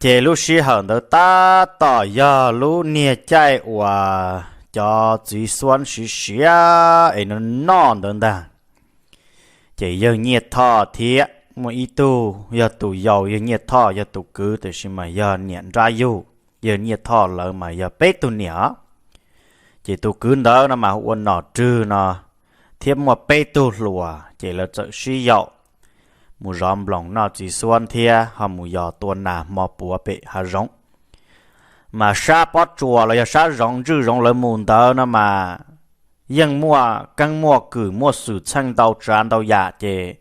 Ces lub sij hawm ntawd tab tom yog lub niag caij uas cov txiv xuab siav siav es noj noj ntawd ntag. Ces yawg Nyiaj Thoj thiab muaj ib tug yog tus yau yawg Nyiaj Thoj yog tus kwv, tiam sis mas yog niam nrab yug, yawg Nyiaj Thoj lawv mas yog peb tug niam. Ces tus kwv ntawd no mas hu ua Nom Rwg no thiab muaj peb tug hluas, ces lawv txawm sib yaum mus zov nploos noj txiv xuab thiab ho mus yos tua nas hmo puav pem hav zoov. Mas sab pob tsuas los yog sab zoov ntswj zoov lawv mus ntawd no mas yeej muaj keeb muaj kwm muaj xwm txheej ntau tsav ntau yam, ces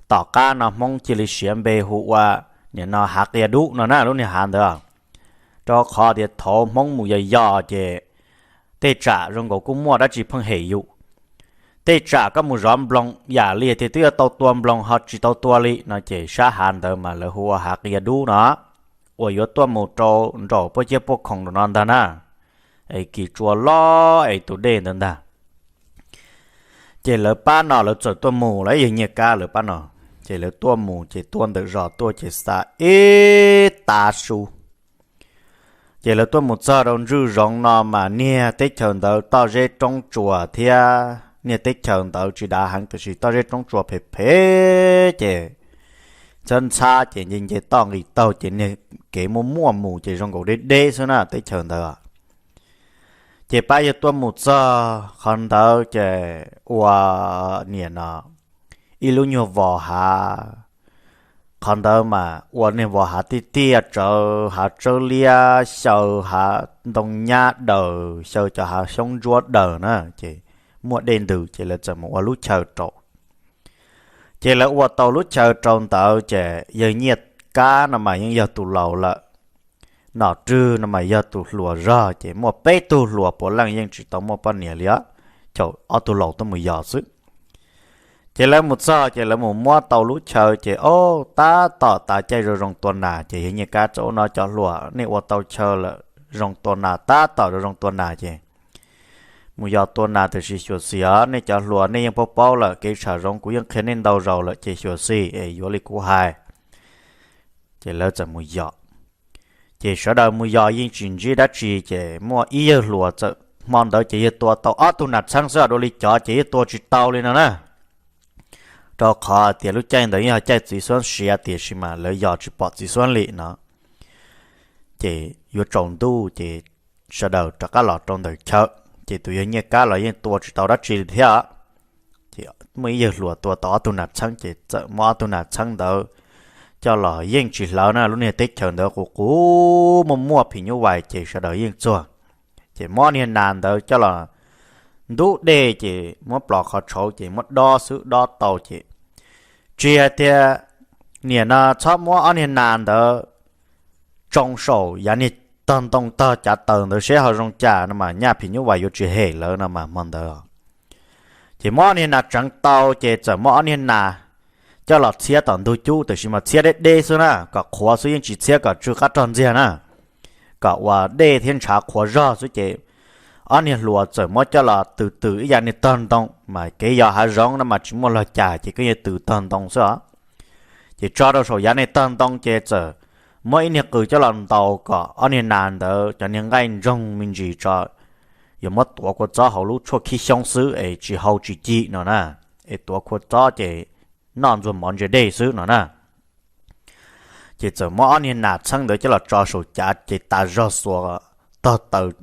tom qab no Hmoob cia li siav npe hu ua nim no Hav Qia Dub no na, lub niag hav ntawd. Rau qhov tias thaum Hmoob mus yos yos ces tej tsam zoo nkaus kuj muaj dab tsi pheej hem yus. Tej tsam koj mus zov nploos yam li tias twb yuav tau tua nploos ho tsis tau tua li no ces sab hav ntawd mas lawv hu ua Hav Qia Dub no, uas yuav tuaj mus rau nraum puab ciab puaj khoom rau no ntag na, es kis tsua loj es tus dej ntawd ntag. Ces lawv pab no lawv txawm tuaj mus, lawv yawg Nyiaj Kab lawv pab no, ces lawv tuaj mus ces tuaj ntawm zos tuaj ces xa ib tav su. Ces lawv tuaj mus txog rau ntswj zoov no mas niag teb chaws ntawd toj zeb roob tsuas thiab niag teb chaws ntawd tsis dav heev tiam sis toj zeb roob tsuas phem phem ces ntxhab ntxhab ces nce nce toj nqis taug ces niag kev muaj muaj mus ces zoo nkaus deb deb xwb na teb chaws ntawd. Ces pab yawg tuaj mus txog qhov ntawd ces ua niam no ib lub nyuag vos hav. Qhov ntawd mas ua niag vos hav tiaj tiaj rawv hav tsawb liab xyaw hav ntoo nyab daws xyaw cov hav xyoob ntsuab daws na, ces muaj dej ntws ces lawv txawm mus ua lub chaw rau. Ces lawv ua tau lub chaw rau ntawd ces yawg Nyiaj Kab no mas yeej yog tus laus lawm. Nom Rwg no mas yog tus hluas zog ces muaj peb tug hluas puav leej yeej tsis tau muaj poj niam li os, caum ob tug laus tuaj mus yos xwb. Ces lawv mus txog ces lawv mus muab tau lub chaw ces o, tab tom tav caij zoo zoo tua nas ces yawg Nyiaj Kab txawm ua no cov hluas nej ua tau chaw lawm zoo tua nas tab tom zoo zoo tua nas ces mus yos tua nas tiam sis xyuam xim os nej cov hluas nej yeej paub paub lawm kev tshav zoov kuv yeej qhia nej ntau zaus lawm ces xyuam xim es yuav li kuv hais. Ces lawv txawm mus yos. Ces sawv daws mus yos yeej tsis ntsib dab tsi ces muaj ib yawg hluas txawm hmo ntawd ces yawg tua tau ob tug nas txheeb xwb dua li cov ces yawg tua tsis tau li no na. Rau qhov tias lub caij ntawd yog caij txiv xuab siav tiam sis mas lawv yos tsis pom txiv xuab li no. Ces yuav tsaus ntuj ces sawv daws rov qab los rau ntawm chaw, ces tus yawg Nyiaj Kab los yeej tua tsis tau dab tsi li thiab. Ces muaj ib yawg hluas tua tau ob tug nas txheeb ces txawm muab ob tug nas txheeb ntawd coj los yeej tsis hlawv na, lub niag teb chaws ntawd qus qus muaj muaj phim nyuj vais ces sawv daws yeej txuag. Ces muab ob niag nas ntawd coj los ntub dej ces muab plos qhov tshauv ces muab dob xwb dob tau ces tsis hais tias niam no txhob muab ob niag nas ntawd tsoo saum yav niag tog ntoo tog cav taws ntawd seb ho zoo cas no mas nyaj phim nyuj vais yuav tsis hem lawv no mas hmo ntawd. Ces muab ob niag nas tseev tau ces txawm muab ob niag nas coj los txhiab tom ntug cub tiam sis mas txhiab deb deb xwb na kom qhuav xwb yeej tsis txhiab kom tsw qab rog ntxiag na, kom ua dej thiab ntshav qhuav zog xwb ces ob niag hluas txawm muab coj los tws tws ib yav niag tog ntoo mas kev yos hav zoov no mas tsis muaj log cag ces koj yeej tws tog ntoo xwb os. Ces tso rau saum yav niag tog ntoo ces txawm muab ib niag qws coj los ntaus kom ob niag nas ntawd cov niag nqaij ntsoog me ntsis tso, yuav muab tuav kua txob hauv lub tshuaj khib xyoob xwb es tsis hau tsis ci no na, es tuav kua txob ces noj ntxuag mov ntsia dej xwb no na. Ces txawm muab ob niag nas txheeb ntawd coj los tso saum cav ces tas zog xuas tog taws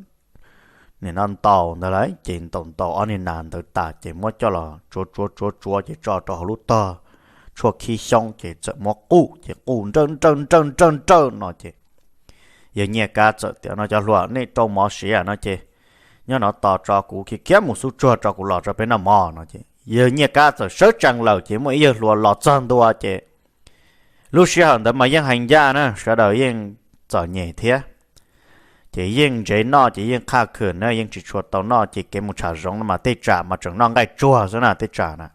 nim no ntaus ntawd lawm ces ntaus ntaus ob niag nas ntawd tas ces muab coj los tsuav tsuav tsuav tsuav ces tso rau hauv lub tog tshuaj khib xyoob ces txawm muab quj ces quj nrawj nrawj nrawj nrawj nrawj no ces yawg Nyiaj Kab txawm tias no cov hluas nej rau mov siav no ces nyob no tos tso kuv khiav khiav mus xub tsuag tso kuv los tso peb noj mov no ces yawg Nyiaj Kab txawm sawv tsees lawm ces muaj ib yawg hluas los txog ntua ces lub sij hawm ntawd mas yeej hais ncaj na sawv daws yeej txom nyem thiab. Ces yeej ntsev noj ces yeej qhaj khwm na yeej tsis tshua tau noj ces kev mus tsham zoov no mas tej tsam mas tseem noj nqaij tsuag xwb na tej tsam na.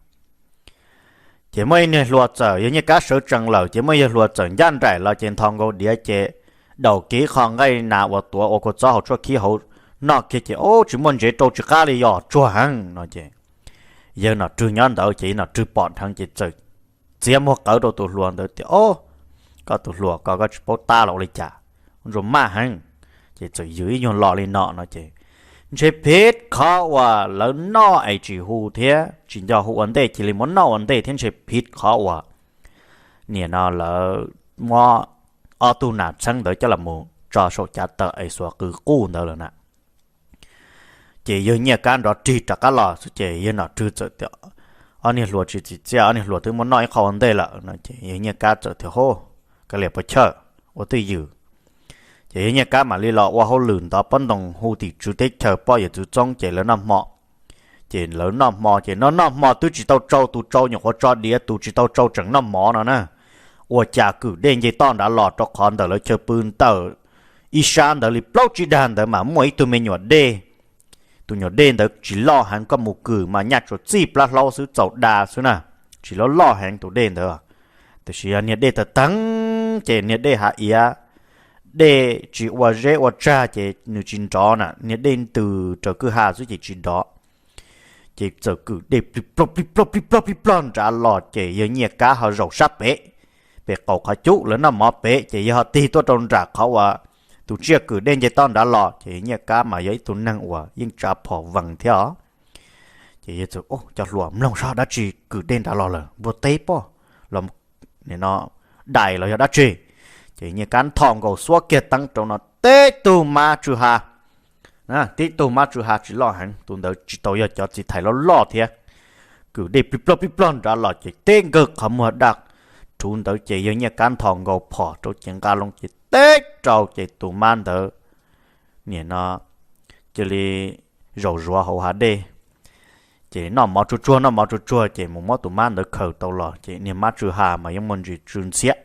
Ces muaj ib niag hluas txawm yawg Nyiaj Kab sawv tsees lawm ces muaj yawg hluas txawm ncaj nraim los ces nthos nkaus diav ces daus kiag ib qho nqaij nas uas tuav ua kua txob hauv tshuaj khib hauv noj kiag ces ub tsis muaj ntsev rau tsis qab li yos tsuag heev no ces yawg Nom Rwg nyob ntawd ces yawg Nom Rwg pom dheev ces txawm txiav muag qawv rau tus hluas ntawd tias o, koj tus hluas ko koj tsis paub tab los ua li cas. ntsuag maj heev. Ces txawm yws ib nyuag lo li no no ces ntshe phiv qhov uas lawv noj es tsis hu thiab tsis nco hu ua ntej cia li muab noj ua ntej thiab ntshe phiv qhov uas nim no lawv muab ob tug nas txheeb ntawd coj los mus tso saum cav tawm es xuas qw quj ntawd lawm na. Ces yawg Nyiaj Kab nrov rig rov qab los xwb ces yawg Nom Rwg txawm tias, ob niag hluas tsis txim txiaj, ob niag hluas twb muab noj ib qho ua ntej lawm no ces yawg Nyiaj Kab txawm tias, hub, kav liam puas chawj, ua twj ywm. Ces yawg Nyiaj Kab mam li los ua hauj lwm ntov pob ntoo hu tim tswv teb chaws poj yawm txwv txoob ces lawv noj hmo. Ces lawv noj hmo ces noj noj hmo twb tsis tau tsau, tus tsau nyuam qhuav tso diav, tus tsis tau tsau tseem noj mov no na. Ua cas kwm dej nce toj nrad los rau qhov ntawm lawv chaw pw ntawm ib sab ntawd li plaub tsib dag ntawd mas muaj ib tug me nyuam dej. Tus nyuam dej ntawd tsis loj heev, koj mus kwm mas nyaj tsuas txij plab hlaub xwb, txaus da xwb na, tsis loj loj heev tus dej ntawd. Tiam sis yog niag dej tawg teev ces niag dej hav iav, dej tsis ua zeb ua tsag ces nws tsis nrov na, niag dej ntws raws kwj ha xwb ces tsis nrov. Ces txawm kwm dej plig plog plig plog plig plog plig plog nrad los ces yawg Nyiaj Kab ho zaum sab pem, pem qaum qhov cub lawv noj mov pem ces yawg ho tig tuaj rau nram qhov uas tus tsiaj kwm dej nce toj nrad los ces yawg Nyiaj Kab mas yog ib tug neeg uas yeej tsav phom vees thiab os. Ces yawg txawm, cov hluas, mloog saib dab tsi kwm dej nrad los lawm, npua teb pob los, nim no dais los yog dab tsi. Ces Nyiaj Kab nthos nkaus xuab kiag teeb rau no tib tug mab tsw ha. Tib tug mab tsw ha tsis loj heev, tus ntawd tsis tau yog cov txiv thais loj loj thiab. Kwm dej plig plog plig plog nrad los ces tib nkawg qhov muag daj rhuv ntawd ces yawg Nyiaj Kab nthos nkaus phom rau ces nqa loo ces teb rau ces tus mab ntawd nim no cia li zaum zuav hauv hav dej. Ces noj mov tsuag tsuag noj mov tsuag tsuag ces mus muab tus mab ntawd khaws tau los ces niag mab tsw ha mas yeej muaj ntsis tsw ntxhiab.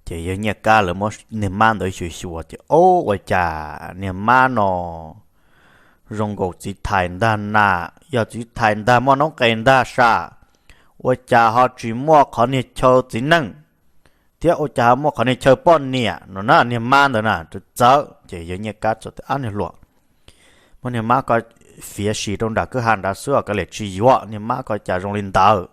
Ces yawg Nyiaj Kab lawv muab niag mab ntawd xyuas xyuas ces, o, ua cas niag mab no zoo nkaus txiv thais ntag na, yog txiv thais ntag muaj noob qes ntag sas, ua cas ho tsis muaj qhov niag chaw txiv neej thiab ua cas ho muaj qhov niag chaw poj niam no na, niag mab ntawd na txawv txawv. Ces yawg Nyiaj Kab txawm tias, ab niag hluas, muab niag mab ko fiav sim rau nram kwj ha nrad xwb os, kav liam tsis yuav, niag mab ko cas zoo li ntawd.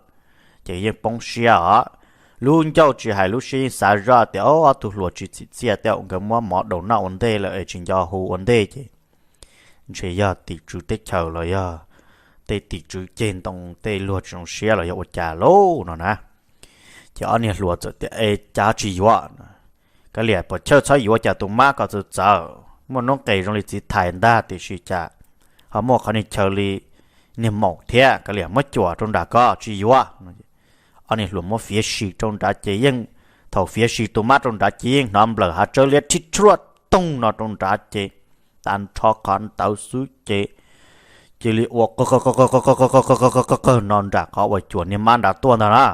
Ces yeej poob siab os. Lub ncauj tsis hais lub siab yeej xav zoj tias, o, ob tug hluas tsis txim txiaj thiab, nkawd muab mov daus noj ua ntej lawm es tsis nco hu ua ntej ces ntshe yog tim tswv teb chaws los yog tej tim tswv ceg ntoo tej luag tsis zoo siab los yog ua cas lauj no na. Ces ob niag hluas txawm tias, es cas tsis yuav, kav liam puas chawj txhob yuav, cas tus mab ko txawv txawv, muaj noob qes zoo li txiv thais ntag tiam sis cas ho muaj qhov niag chaw li niag maum thiab, kav liam muab cuam rau nram ko tsis yuav. Ob niag hluas muab fiav sim rau nrad ces yeej, thaum fiav sim tus mab rau nrad ces yeej hnov nplawm hav tsawb liab rhib rhuaj toog no rau nrad ces tag nrho qhov ntawd xwb ces cia li ua qawg qawg qawg qawg qawg qawg qawg qawg qawg qawg qawg no nram qhov uas cuam niag mab nrad tuaj ntag na.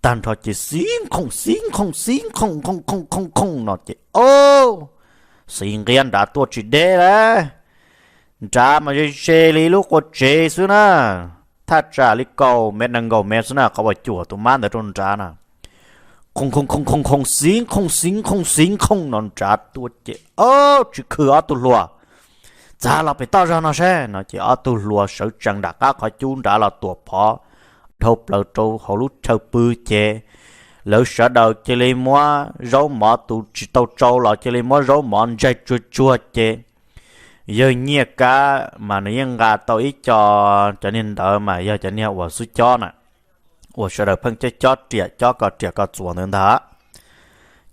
Tag nrho ces xib nkhooj xib nkhooj xib nkhooj nkhooj nkhooj nkhooj nkhooj no ces, o, xib nqiab nrad tuaj tsis deb lawm. Nrad mas ze ze li lub qua tsev xwb na, thaj tsam li kaum mev nees nkaum mev xwb na, qhov uas cuam tus mab ntawd rau nrad na. Nkhooj nkhooj nkhooj nkhooj nkhooj xib nkhooj xib nkhooj xib nkhooj no nrad tuaj ces, o, tsis khw ob tug hluas, txav los pem toj zog no saib no ces ob tug hluas sawv tsees nram qab qhov cub nrad los tuam phov dhau plaws rau hauv lub chaw pw ces lawv sawv daws cia li muab zaub mov, tus tsis tau tsau los cia li muab zaub mov ntsaig tsuag tsuag ces yawg Nyiaj Kab mas nws yeej nqa tau ib co, cov niag ntawd mas yog cov niag uas xub cob na, uas sawv daws pheej cob cob riam cob ko riam ko txuas ntawd ntag.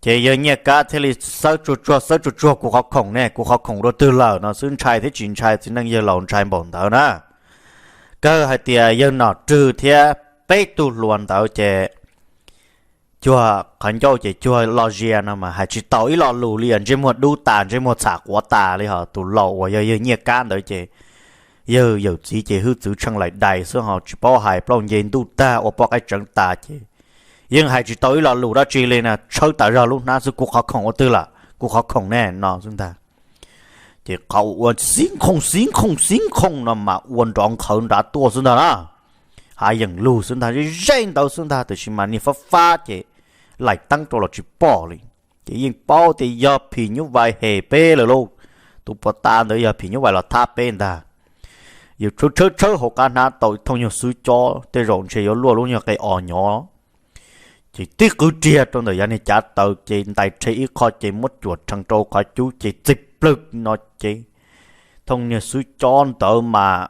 Ces yawg Nyiaj Kab thiaj li xawb tsuag tsuag xawb tsuag tsuag kuv qhov khoom ne, kuv qhov khoom dua twg lawm no xwb, ntshai thiab tsis ntshai, txiv neej yawg laus ntshai npaum ntawd na. Kawg hais tias yawg Nom Rwg thiab peb tug hluas ntawd ces cuag qhov ncauj ces cuag lo zia no mas hais tsis tau ib lo lus li, ntsej muag dub tas ntsej muag txham quav tas li. Ho tus laus uas yog yawg Nyiaj Kab ntawd ces yawg yawm txiv ces hwj txwv tsheej laim dais xwb ho tsis paub hais, plaub nce ntuj tag ua poj qaib tseev tas ces yeej hais tsis tau ib lo lus dab tsi li na, tshawb tas zog lub hnab xwb, kuv qhov khoom ua twg lawm, kuv qhov khoom ne no xwb ntag. Ces qhov ua xib nkhooj xib nkhooj xib nkhooj no mas ua nrov nqhawv nrad tuaj xwb ntag na. Hav yeem lug xwb ntag, ze ze ntawd xwb ntag, tiam sis mas niag fab fab ces laim teeb rau los tsis pom li. Ces yeej paub tias yog phim nyuj vais hem peb lawm lauj, tus puas tas ntawd yog phim nyuj vais los thab peb ntag. Yawg tshawb tshawb tshawb hauv qab hnab tau ib thooj nyuag xwb cob, tej zaum ntshe yuav luaj lub nyuag qe os nyob. Ces tib qwv riag rau ntawm yav niag cav taws ces ntais rhe ib qho ces muab cuam rhees rau qhov cub ces txij plawg no ces thooj niag xwb cob ntawd mas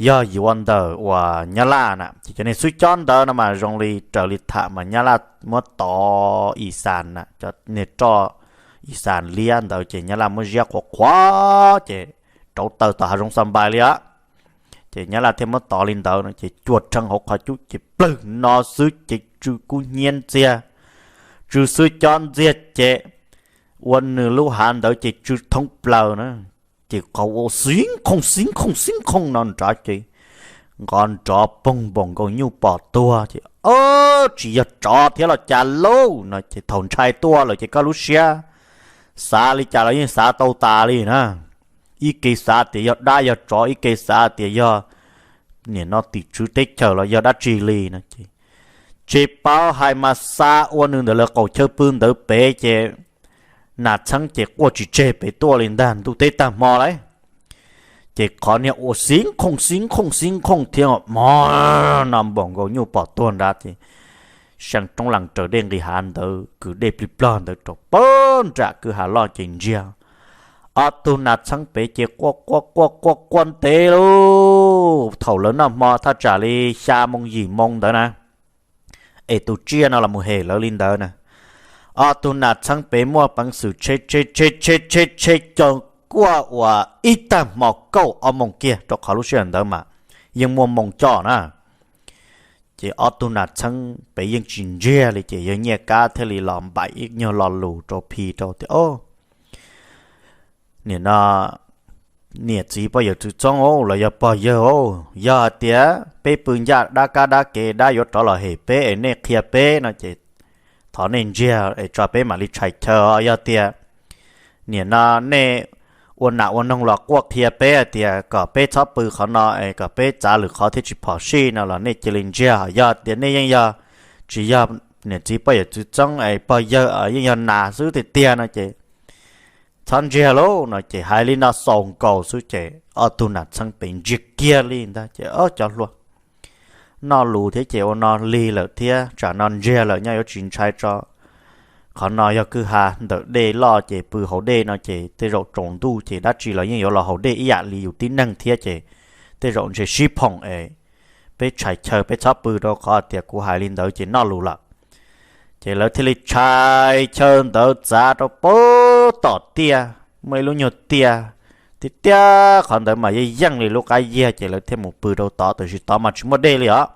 yog yuav ntawm uas Nyab Laj na. Ces cov niag xwb cob ntawd no mas zoo li raws li tham mas Nyab Laj muab tov Is Xas na, cov niag roj Is Xas liab ntawd ces Nyab Laj muab ziab qhuav qhuav ces rauv taws tom hav zoov Xas Npais li os. Ces Nyab Laj thiaj muab tov li ntawd no ces cuam rhees hauv qhov cub ces plawg no xwb ces tsw kub hnyiab ntxiag, tsw xwb cob ntxiag ces ua nws lub hav ntawd ces tsw thoob plaws na. Ces qhov ua xib khooj xib khooj xib khooj no nrov ces nqov nrov poog npaum nkaus nyuj pom tuag ces, Ob, tsis yog tsov thiab los cas lauj? No ces thaum ntshai tuaj lawm ces koj lub siab xav li cas los yeej xav tau tas li na. Ib ke xav tias yog dab yog tsov, ib ke xav tias yog nim no tim tswv teb chaws los yog dab tsi li no ces tsis paub hais mas xa ua nws ntawm lawv qaum chaw pw ntawd pem ces Nas Txheeb ces quaj tsis tseg pem tuaj li ntag, ntuj teb tag hmo lawm. Ces qhov niag ua xib khooj xib khooj xib khooj thiab mov no npaum nkaus nyuj pom tuag nrad ces seem roob lees raws dej nqis hav ntawd kwv dej plig plog ntawd rau pab nram kwj ha loj ces ntsiag. Ob tug Nas Txheeb pem ces quaj quaj quaj quaj quaj ntev lauj. Thaum lawv noj hmo thaj tsam li xya moo yim moo ntawd na, es tus tsiaj no los mus hem lawv li ntawd na. Ob tug Nas Txheeb pem muaj peev xwm tshe tshe tshe tshe tshe tshe caw kuaj uas ib tag hmo kaum ob moos kiag rau qhov lub sij hawm ntawd mas yeej muaj moo coj na. Ces ob tug Nas Txheeb pem yeej tsis ntsiag li ces yawg Nyiaj Kab thiaj li los npaim ib nyuag lo lus rau Phi rau tias, Ob, nim no niam txiv poj yawm txwv txoob los yog pog yawg, yog hais tias peb pw ncaj dab kab dab kev dab yuav rov los hem peb es nej qhia peb no ces thov nej ntsiag es tso peb mam li tshais chaw. Yog tias nim no nej ua nas ua noog los quaj qhia peb hais tias kom peb txhob pw qhov no es kom peb txav lwm qhov thiaj tsis phom sij no los nej cia li ntsiag. Yog tias nej yeej yog tsis yog niam txiv poj yawm txwv txoob es pog yawg yeej yog nas xwb tiag tiag no ces txhob ntsiag lauj no ces hais li no xaus nkaus xwb ces ob tug Nas Txheeb pem ntsiag kiag li ntag ces, Ob, cov hluas, noj lus thiab ces ua no lig lawm thiab, tsam no ntsiag lawm nyob yuav tsis ntshai tso. Qhov no yog kwj ha ntawm dej loj ces pw hauv dej no ces tej zaum tsaus ntuj ces dab tsi los yeej yuav los haus dej ib yam li yus tib neeg thiab ces tej zaum ntshe sib phoom es peb tshais chaw peb txhob pw rau qhov tias kuv hais li ntawd ces noj lus lawm. Ces lawv thiaj li tshais chaw ntawd txav rau pab tom tiaj, muaj ib lub nyuag tiaj tiaj tiaj qhov ntawd mas yeej yeej li lub qab yiag ces lawv thiaj mus pw rau tod, tiam sis tod mas tsis muaj dej li os.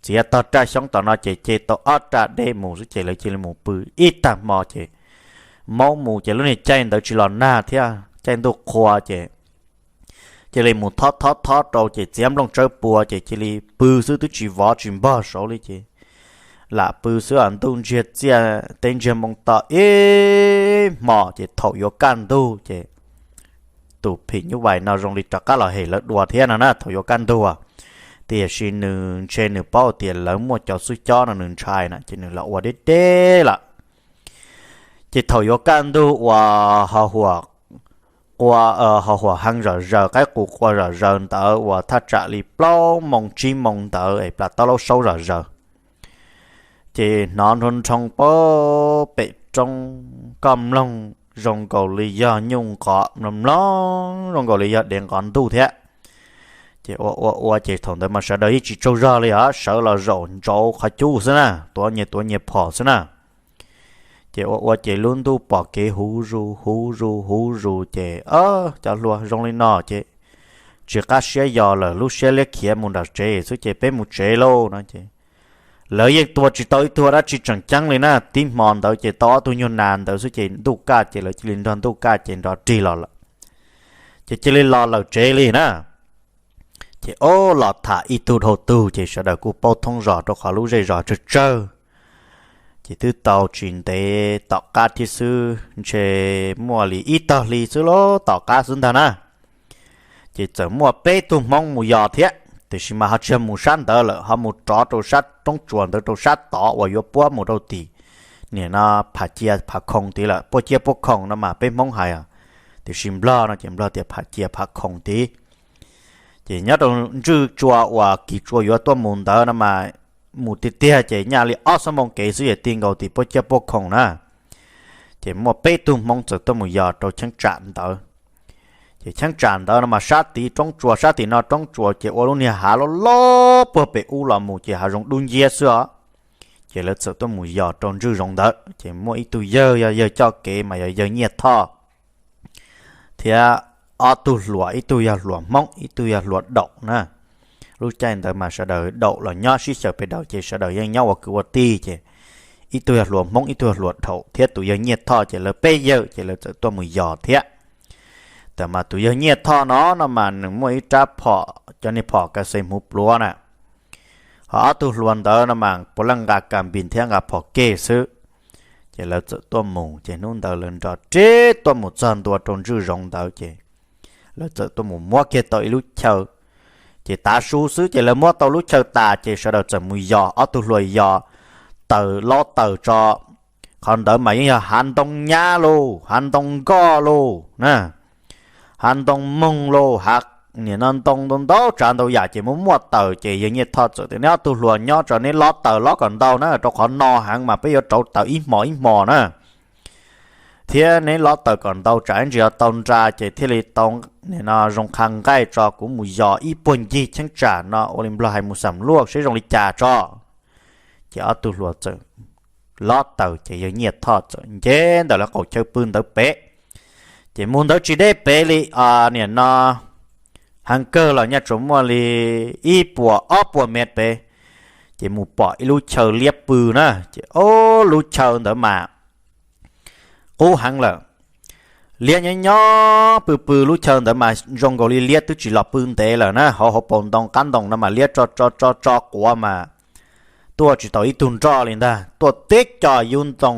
Txiav tog raj xyoob tom no ces ce tau ob raj dej mus xwb ces lawv cia li mus pw ib tag hmo ces Hmoob mus ces lub niag caij ntawd tsis los nag thiab, caij ntuj qhua ces cia li mus thob thob thob rau ces txiav nplooj tsawb pua ces cia li pw xwb twb tsis vov tsis npog saud li ces lam pw xwb os. Ntuj ntsiag txiaj teb ntsiag moo to ib hmo ces thaum yuav kaj ntug ces tus phim nyuj vais no zoo li rov qab los hem lawv dua thiab no na. Thaum yuav kaj ntug tiam sis nws ntshe nws paub tias lawv muaj cov xwb cob no nws ntshai na ces nws los ua deb deb lawm. Ces thaum yuav kaj ntug uas ho huam qua ho huam heev zom zaws, qaib qus qua zom zaws ntawd uas thaj tsam li plaub moo tsib moo ntawd es plas taub laub saub zom zaws ces hnov nroo nroo pab pem roob, koj mloog zoo nkaus li yog nyuj nqov mloog mloog zoo nkaus li yog dev nqov ntuj thiab. Ces ua ua ua ces thaum ntawd mas sawv daws yeej tsis tsaug zog li os, sawv los zaum ntsauv qhov cub xwb na, tuav nyias tuav nyias phom xwb na. Ces ua ua ces lub ntuj pom kev huv zus huv zus huv zus ces, Ob, cov hluas, zoo li no ces tsis qab siab yos lawm, lub siab liab khiav mus nram tsev xwb ces peb mus tsev lauj no ces lawv yeej tua tsis tau ib tug dab tsi tseem ceeb li na. Tib hmo ntawd ces tau ob tug nyuag nas ntawd xwb ces ntuj kaj ces lawv cia li nrog ntuj kaj ces nrov rig los lawm. Ces cia li los lawm tsev li na. Ces ob los tham ib tug dhau tug ces sawv daws kuj paub thoob zos rau qhov lub zej zos tsawg tsawg. Ces twb tau tsis ntev tom qab thiab xwb, ntshe muaj li ib tog hli xwb los tom qab xwb ntag na. Ces txawm muaj peb tug Hmoob mus yos thiab, tiam sis mas ho tsis yog mus sab ntawd lawm, ho mus rov rau sab roob tsuas ntawd rau sab tod uas yuav puab mus rau tim, nim no, Pham Cia Pham Khoom tid lawm. Puab Ciab Puab Khoom no mas peb Hmoob hais, tiam sis Nplog no ces Nplog tias Pham Cia Pham Khoom tid. Ces nyob rau ntswj tsua uas kis tsua yuav tuaj mus ntawd no mas mus tiag tiag ces nyaj li ob xuab moos kev xwb ces ti nkaus tim puab ciab puab khoom na. Ces muaj peb tug Hmoob txawm tuaj mus yos rau cheeb tsam ntawd. Ces cheeb tsam ntawd no mas sab tid roob tsuas, sab tim no roob tsuas, ces ua lub niag hav loj loj puag pem ub los mus ces hav zoov dub nciab xwb os. Ces lawv txawm tuaj mus yos rau ntswj zoov ntawd, ces muaj ib tug yawg yog yawg coj kev mas yog yawg Nyiaj Thoj, thiab ob tug hluas, ib tug yog hluas Hmoob, ib tug yog hluas Daum na. Lub caij ntawd mas sawv daws Daum los nyob sib xyaw pem Daum ces sawv daws yeej nyob ua kwv ua tij, ces ib tug yog hluas Hmoob, ib tug yog hluas Daum thiab tus yawg Nyiaj Thoj, ces lawv peb yawg ces lawv txawm tuaj mus yos thiab. Tab mas tus yawg Nyiaj Thoj no no mas nws muaj ib rab phom, cov niag phom ka xes hmuv pluav na, ho ob tug hluas ntawd no mas puav leej nqa kas npis thiab nqa phom keg xwb. Ces lawv txawm tuaj mus, ces hnub ntawd lawv nrov reb tuaj mus txog ntua rau ntswj zoov ntawd ces lawv txawm tuaj mus muab kiag tau ib lub chaw. Ces tav su xwb ces lawv muab tau lub chaw tas ces sawv daws txawm mus yos, ob tug hluas yos taws, lob taws tso. Qhov ntawd mas yeej yog hav ntoo nyab lauj, hav ntoo nkoj lauj na, hav ntoo moog lauj, hav, nim no ntoo ntau ntau tsav ntau yam ces muaj muaj taws. Ces yawg Nyiaj Thoj txawm tias, neb ob tug hluas nyob tso, neb lob taws lob kom ntau na, rau qhov no heev mas peb yuav rauv taws ib hmos ib hmos na, thiab neb lob taws kom ntau tsam ib ntsis yuav tau nra ces thiaj li tau, nim no zoo qha nqaij tso, kuv mus yos ib puag ncig cheeb tsam no ua li nplog hais mus xam luaj seb zoo li cas tso. Ces ob tug hluas txawm lob taws ces yawg Nyiaj Thoj txawm nce ntawm lawv qaum chaw pw ntawd pem. Ces mus ntawd tsis deb pem li, nim no heev kawg los nyaj tsuas muaj li ib puas ob puas mev pem, ces mus pom ib lub chaw liab pw na. Ces o, lub chaw ntawd mas qub heev lawm. Liab nyob nyob pw pw lub chaw ntawd mas zoo nkaus li liab twb tsis los pw ntev lawm na, hauv hauv paus ntoo qab ntoo no mas liab tso tso tso tso quav mas tuaj tsis tau ib tug nroj li ntag, tuaj tib co yub ntoo,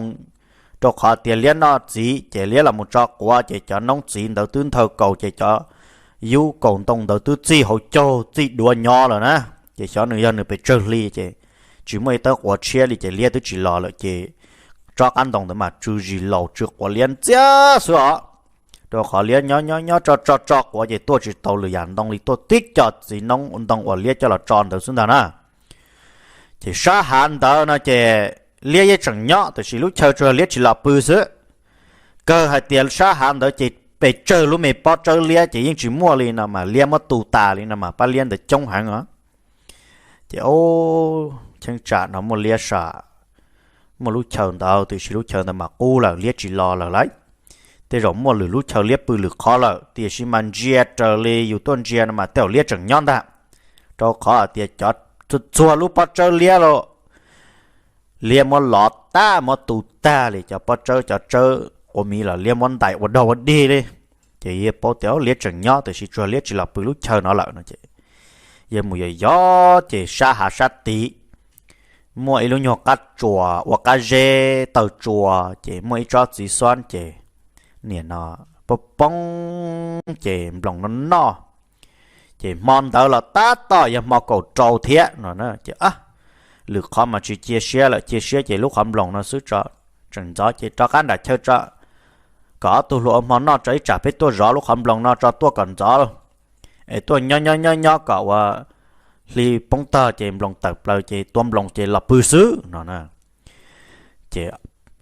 rau qhov tias liab noj txiv ces liab los mus tso quav ces cov noob txiv ntawd twb nthawj kaus ces cov yub kaus ntoo ntawd twb txij hauv caug txij duav nyob lawm na. Ces xyov nws yog nws pes tsawg hli ces tsis muaj ib tawb quav tshiab li ces liab twb tsis los lawm ces tsob qab ntoo ntawd mas tsw zis laus tsw quav liab ntxiab xwb os. Rau qhov liab nyob nyob nyob tso tso tso quav ces tuaj tsis tau lwm yam ntoo li, tuaj tib co txiv noob ntoo uas liab coj los tso ntawd xwb ntag na. Ces sab hav ntawd no ces liab yeej tseem nyob tiam sis lub chaw tsuas liab tsis los pw xwb. Kawg hais tias sab hav ntawd ces pes tsawg lub me pob tsawb liab ces yeej tsis muaj li no mas liab muab tu tas li no mas pab liab ntawd coob heev os. Ces o, cheeb tsam no muaj liab sam, muaj lub chaw ntawd tiam sis lub chaw ntawd mas qub lawm liab tsis los lawm lauj. Tej zaum muaj lwm lub chaw liab pw lwm qhov lawm tiam sis mas ntsia raws li yus tuaj ntsia no mas tej zaum liab tseem nyob ntag, rau qhov hais tias cov txhua lub pob tsawb liab los liab muab lov tag muab tu tag li, cov pob tsawb cov tsawb quav miv los liab muab ntais ua dog ua dig li. Ces yawg paub tias liab tseem nyob tiam sis tsuas liab tsis los pw lub chaw no lawm no ces yawg mus yos yos ces sab hav sab tid muaj ib lub nyuag qab tsuas ua qab zeb taw tsua, ces muaj ib tsob txiv xob ces nim no poob poob ces nploos no noj. Ces hmo ntawd los tab tom yog hmo kaum rau thiab no ces lwm qhov mas tsis cia siab lawm, cia siab ces lub qhov nploos no xwb tso, tseem ntxov ces rov qab nram chaw tso, kom ob tug hluas ua hmo noj tso ib tsam peb tuaj zov lub qhov nploos no tso tuaj kom ntxov lauj. Es tuaj nyob nyob nyob nyob kom ua hli poob tog ces nploos tawm plaws ces tua nploos ces los pw xwb no na. Ces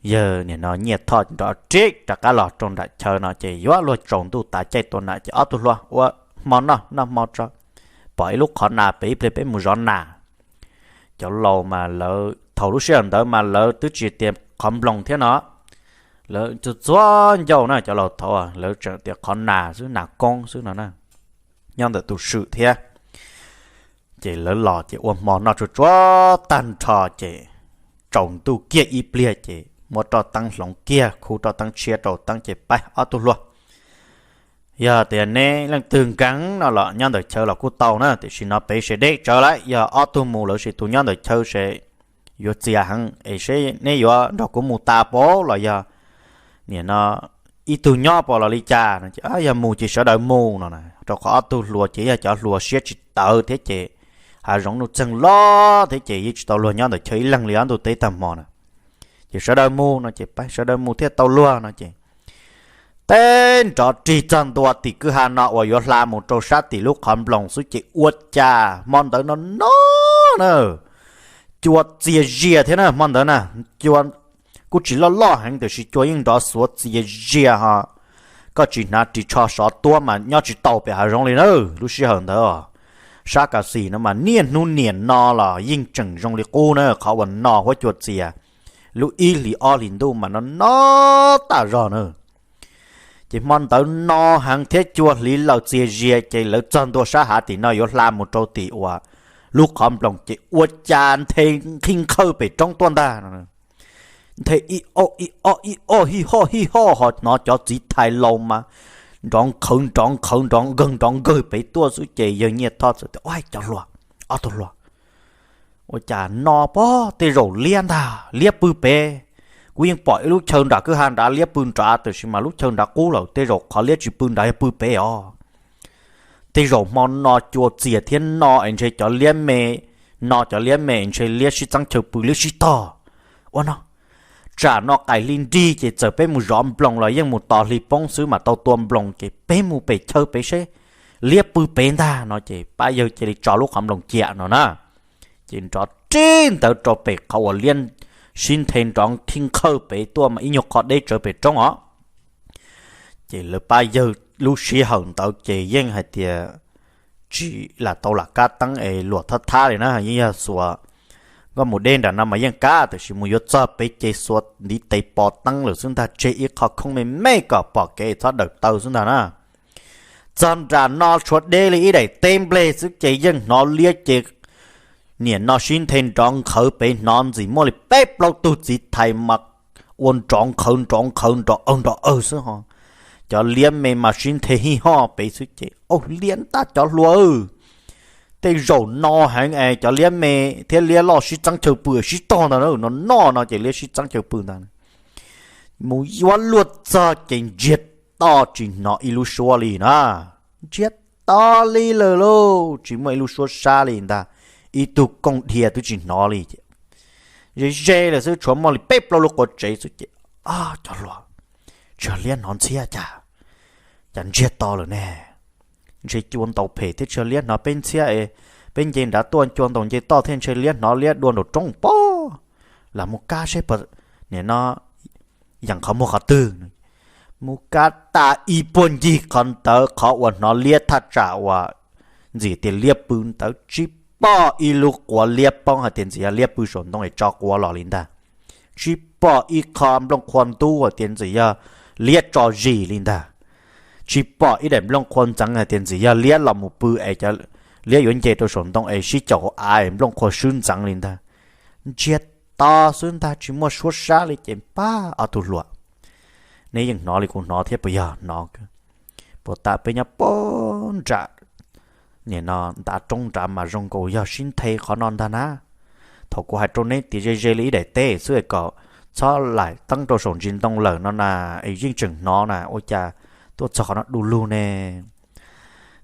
yawg nim no Nyiaj Thoj nrov rib rov qab los rau nram chaw no ces yuav luag tsaus ntuj tav caij tua nas ces ob tug hluas ua hmo noj noj hmo tso, pom ib lub qhov nas pem ib pliag peb mus zov nas. Cov laus mas lawv thaum lub sij hawm ntawd mas lawv twb tsis tias qhov nploos thiab no, lawv txuag txuag ncauj na, cov laus thaud lawv tseem tias qhov nas xwb, nas koob xwb no na. Nyob ntawm tus swm thiab. Ces lawv los ces ua hmo noj tsuag tsuag tag nrho ces tsaus ntuj kiag ib pliag ces muab roj teeb hloov kiag, khu roj teeb tshiab rau teeb ces pab ob tug hluas, yog tias neb leej twg nkees no los nyob ntawm chaw los kuj tau na, tiam sis no peb sawv deb tsawv lawm, yog ob tug mus lawv sis tus nyob ntawm chaw seb yuav txias heev es seb neb yuav nrog kuv mus tas pauv los yog nim no ib tug nyob pauv los li cas no ces yog mus ces sawv daws mus no, rau qhov ob tug hluas ces yog cov hluas siab tsis tawv thiab ces hav zoov nuj txeeg loj thiab ces yeej tsis tau luag nyob ntawm chaw ib leeg li ob ntuj teb tag hmo na. Ces sawv daws mus no ces pab sawv daws mus thiaj tau luag no ces teb nrov rig txog ntua tim kwj ha no uas yuav hla mus rau sab tim lub qhov nploos xwb ces ua cas hmo ntawd no no na, cua txias zias thiab na hmo ntawd na. Cua kuj tsis loj loj heev tiam sis cua yeej nrov xuav txias zias ho. Koj tsis hnav ris tsho sov tuab mas nyob tsis tau pem hav zoov li na. Lub sij hawm ntawd sab kas xis no mas niaj hnub niam no los yeej tseem zoo li qub na, qhov uas no huab cua txias lub ib hlis ob hlis ntuj mas no no tas zog na. Ces hmo ntawd no heev thiab cua hliv laws txias zias ces lawv txog ntua sab hav tim no yuav hla mus rau tim uas lub qhov nploos ces ua cas nthe nqhij nqhawj pem roob tuaj ntag no. Nthe ib ob ib ob ib ob hij hoj hij hoj ho hnov cov txiv thais laus mas nrov nqhawv nrov nqhawv nrov nkawg nrov nkawg pem tuaj xwb ces yawg Nyiaj Thoj txawm tias, Ua cov hluas, ob tug hluas, ua cas no pob tej zaum liab ntag, liab pw pem. Kuv yeej pom ib lub chaw nram kwj ha nrad liab pw nrad tiam sis mas lub chaw nrad qub lawm, tej zaum qhov liab tsis pw nrad yog pw pem os. Tej zaum hmo no cua txias thiab no es ntshe cov liab me, no cov liab me ntshe liab sib txeeb chaw pw liab sib tog. Ua no, tsam no qaim hli nrig ces txawm peb mus zov nploos los yeej mus tos hli poob xwb mam tau tua nploos ces peb mus pem chaw pem seb liab pw pem ntag no ces pab yawg cia li tso lub qhov nploos ciam no na. Ces nrov rib ntawd rau pem qhov uas liab sib nthe nrov nqhij nqhawj pem tuaj mas ib nyuag qho deb tsawv pem roob os. Ces lawv pab yawg lub sij hawm ntawd ces yeej hais tias tsis lam tau lam kab teeb es luam thab thab li na, yeej yog xuas nkauj mus deb nram no mas yeej kab tiam sis mus yuav txog pem ces xuas ntiv tes pos teeb lawm xwb ntag, tseg ib qho khoob me me kom pom kev txhob dawm taw xwb ntag na. Txog nram no tshuav deb li ib daim teb nplej xwb ces yeej hnov liab ces niam no sib nthe nrov nqhawv pem, hnov ntxim muaj li peb plaub tug txiv thais mas ua nrov nqhawv nrov nqhawv nrov awg nrov awg xwb ho. Cov liab me mas sib nthe hij hoj pem xwb ces, Au, liab ntag cov hluas, tej zaum no heev es cov liab me thiab liab loj sib txeeb chaw pw sib tog ntag na, no no no ces liab sib txeeb chaw pw ntag. Mus yuav luag txog ces ntsiag to tsis hnov ib lub suab li na. Ntsiag to li lawm lauj, tsis muaj ib lub suab sab li ntag, ib tug kooj dhia twb tsis hnov li. Ze ze lawm xwb, tshuav muaj li peb plaub lub quav tsev xwb ces, Cov hluas, tsis yog liab hnov ntxhiab cas, cas ntsiag to lawm ne? Ntshe cua ntaus phem thiab tsis yog liab hnov peb ntxhiab es peb nce nrad tuaj cua ntaus nce toj thiab ntshe liab hnov liab dua nraum roob pob. Lam mus kab seb puas, nim no yeem qhov muag qhov twg. Mus kab tas ib puag ncig qhov ntawd qhov uas hnov liab thaj tsam uas ntxim tias liab pw ntawd tsis pom ib lub quav liab poob hais tias ntxim yog liab pw saum ntoo es tso quav los li ntag. Tsis pom ib qho nplooj qhuav ntub hais tias ntxim yog liab tso zis li ntag. Tsis pom ib daim nplooj qhuav ntxeev hais tias ntxim yog liab los mus pw es cov liab yuav nce rau saum ntoo es sib caum hauv av es nplooj qhuav swb ntxeev li ntag. Ntsiag to xwb ntag, tsis muaj suab sab li ces pab ob tug hluas, neb yeej hnov li kuv hnov thiab puas yog? Hnov, puas tas peb nyob poob nram, nim no ntav roob nrad mas zoo nkaus yog sib nthe qhov no ntag na. Thaum kuv hais rau neb tias ze ze li ib daim teb xwb kom txhob laim teeb rau saum ntsis ntoo lawm no na, es yeej tseem hnov na, ua cas tuaj txog qhov no du lug ne?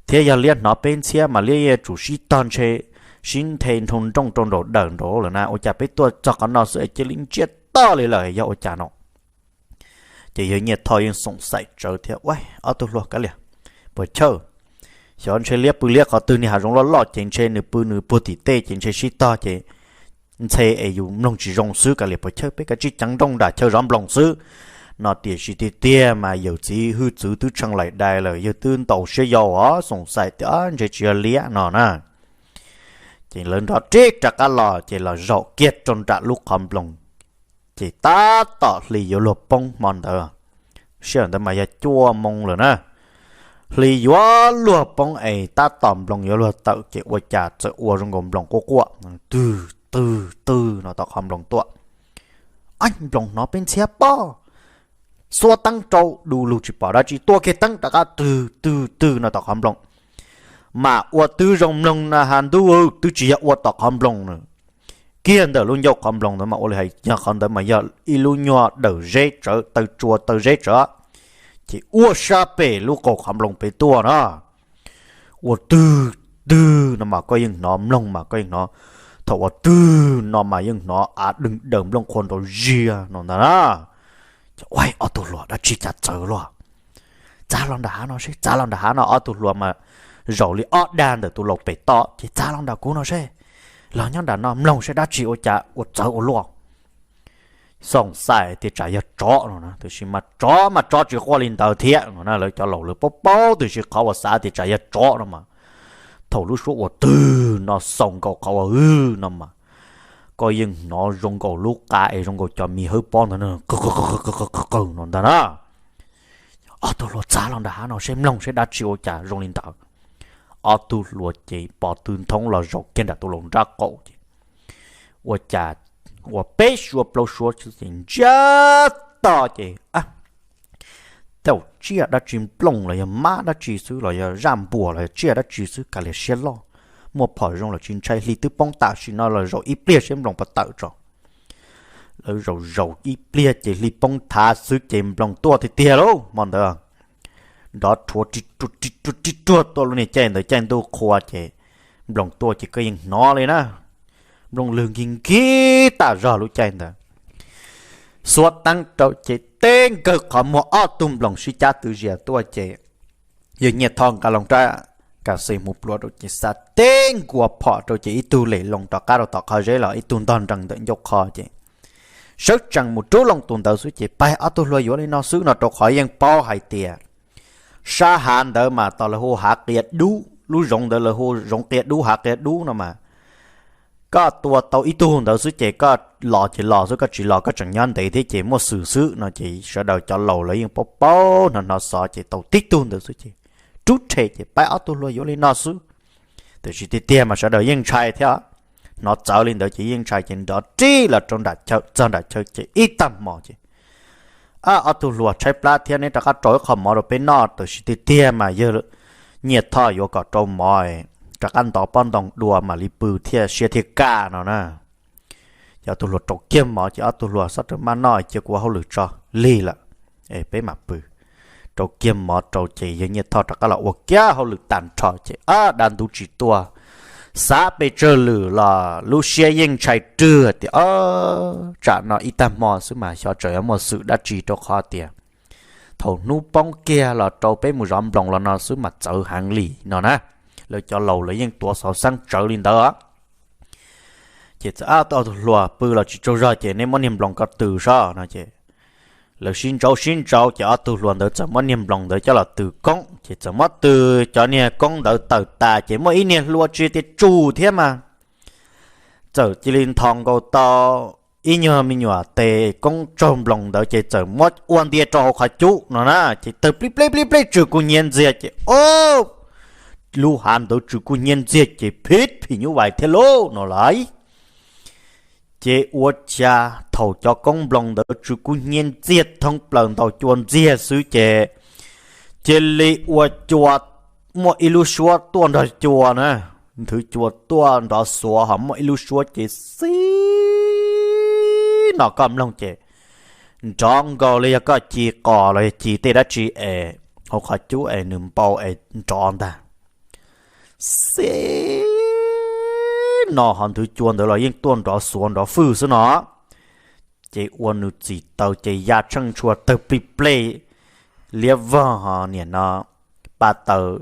Thiab yog liab hnov peb ntxhiab mas liab yuav tsum sib tog ntshe sib nthe nroo nrooj rau nraum dawm nraud lawm na, ua cas peb tuaj txog qhov no xwb es cia li ntsiag to li lawm, yog ua cas no? Ces yawg Nyiaj Thoj yeej xoom xaim tsawv thiab, Ua, ob tug hluas, kav liam, puas chawj, xyov ntshe liab pw liab qhov twg, niag hav zoov loj loj ces ntshe nws pw nws puag tim tej ces ntshe sib tog ces ntxhe es yus mloog tsis zoo xwb, kav liam puas chawj, peb kav tsij ceev nrooj nram chaw zov nploos xwb no. Tiam sis tiag tiag mas yawm txiv hwj txwv twb tsheej laim dai lawm, yawg twb ntaus siab yau os, xoom xaim tias ntshe tsis yog liab no na. Ces lawv nrov rib rov qab los ces los zaum kiag rau nram lub qhov nploos, ces tab tom hli yuav luag poob hmo ntawd. Sij hawm ntawd mas yog cuaj moo lawm na. Hli yuav luag poob es tab tom nploos yuav luag tawm ces ua cas txawm ua zoo nkaus nploos quaj quaj twg twg twg no tom qhov nploos tuaj. Ab, nploos hnov peb ntxhiab pob, xuab teeb rau du lug tsis pom dab tsi, tua kiag teeb rov qab twg twg twg no tom qhov nploos. Mas ua twb zoo mloog na has ntuj, twb tsis yog ua tom qhov nploos na. Kiag ntawm lub ncauj qhov nploos ntawd mas ua li hais yog qhov ntawd mas yog ib lub nyuag dawm zeb tsawv, taw tsua taw zeb tsawv, ces ua sab pem lub qaum qhov nploos pem tuaj na. Ua twg twg no mas koj yeej hnov, mloog mas koj yeej hnov. Thaum ua twg no mas yeej hnov av deeg daws nplooj qhuav nrov ziag no ntag na. Ua, ob tug hluas, dab tsi cas txawv luaj? Txav los nram hav no seb, txav los nram hav no. Ob tug hluas mas zaum li ob dag ntawm tus laus pem toj ces txav los nram kuv no seb. Los nyob nram no mloog saib dab tsi ua cas ua txawv ua luaj. Xoom xaim tias tsam yog tsov no na, tiam sis mas tsov mas tsov tsis quaj li ntawd thiab no na. Lawv cov laus lawv paub paub tiam sis qhov uas xav tias tsam yog tsov no mas, thaum lub suab ua twg no xaus nkaus qhov uas wb no mas, koj yeej hnov zoo nkaus lub qa es zoo nkaus cov mis hawb pob ntawd no ntag na. Ob tug hluas txav los nram hav no seb mloog seb dab tsi ua cas zoo li ntawd. Ob tug hluas ces pov tw nthoob los zaum kiag nram tus laus nrab qaum ces ua cas ua peb suab plaub suab ces ntsiag to ces, thaum tsiaj dab tsi nplooj los yog mab dab tsi xwb los yog zaj npuas los yog tsiaj dab tsi xwb kav liam siab loj, muaj phom zoo los tsis ntshai, hli twb poob tam sim no los zaum ib pliag seb nploos puas tawm tso. Lawv zaum zaum ib pliag ces hli poob thav xwb ces nploos tuaj tiag tiag lauj hmo ntawd. Nrov rhuav ri ruag ri ruag tuaj lub niag caij ntawd caij ntuj qhua ces nploos tuaj ces koj yeej hnov li na. Nplooj lwg nkig nkig tam zog lub caij ntawd. Xuab teeb rau ces teb nkawg qhov muag ob tug nploos sib cab twv zias tuaj ces yawg Nyiaj Thoj nqa loo rab kas xes hmuv plhuav rau ces xa teb nkuas phom rau ces ib tug lem loo rov qab rau tom qhov zeb los ib tug ntog nrees ntawm ncauj qhov ces sawv tsees mus rub loo tus ntawd xwb ces pais ob tug hluas yuav li no xwb no rau qhov yeej paub hais tias sab hav ntawd mas tos lawv hu hav qia dub, lub zoov ntawd lawv hu zoov qia dub hav qia dub no mas koj tua tau ib tug ntawd xwb ces koj los ces los xwb, koj tsis los koj tseem nyob ntev thiab ces muaj xwm xwb no ces sawv daws cov laus lawv yeej paub paub hnov hnov xov ces tau tib tug ntawd xwb ces rub rhe ces pais ob tug hluas yuav li no xwb. Tiam sis tiag tiag mas sawv daws yeej ntshai thiab, hnov txawv li ntawd ces yeej ntshai ces nrov rib los rau nram chaw, txog nram chaw ces ib tag hmo ces ob tug hluas tshaib plab thiab, neb rov qab rau ib qho mov rau peb noj. Tiam sis tiag tiag mas yawg Nyiaj Thoj yuav kom rau mov, rov qab ntov pob ntoo dua mam li pw thiaj siab thiaj kaj no na. Ces ob tug hluas rau kiag mov ces ob tug hluas xob rau maj noj cia kuv ua hauj lwm tso, lig lawm, peb mam pw. Rau kiag mov rau ces yawg Nyiaj Thoj rov qab los ua kiag hauj lwm tag nrho ces ob dab ntub tsis tuaj, xav pes tsawg lwm los lub siab yeej ntshai rwg tias ob tsam no ib tag hmo xwb mas xyov tseem yuav muaj xwm dab tsi rau qhov tias thaum hnub poob kiag los rau peb mus zov nploos los no xwb mas txawv heev li no na. Lawv cov laus lawv yeej tuav xov xeeb tsawv li ntawd. Ces txawm ob tug hluas pw los tsis tsaug zog ces neb muab niag nploos ko tws sob no ces lawv sib ntsauv sib ntsauv ces ob tug hluas ntawd txawm muab niag nploos ntawd coj los tws koob ces txawm muab tws cov niag koob ntawd tawm tas ces muaj ib niag hlua tsis tias tsum thiab mas txawm cia li nthos nkaus tau ib nyuag me nyuam tes koob tsaug nploos ntawd ces txawm muab ua ntia rau hauv qhov cub no na ces tawg plib pleb plib pleb tsw kub hnyiab ntxiag ces o lub hav ntawd tsw kub hnyiab ntxiag ces phib phim nyuj vais thiab lauj no lawm. Ces ua cas thaum cov koob nploos ntawd tsw kub hnyiab ntxiag thoob plaws ntaus cua ntxiag xwb ces cia li ua cua, muaj ib lub suab tuaj nrog cua na, nthwv cua tuaj nrov xuav ho muaj ib lub suab ces xib no koj mloog ces nrov nkaus li yog koj ci qos los yog ci tej dab tsi es hauv qhov cub es nws npau es nrov ntag. Xib no ho nthwv cua ntawd los yeej tuaj nrov xuav nrov fwj xwb no. Ces ua nws txim taws ces ya tsheej tshua tawg plij plej, liab vog ho niam no pa taws,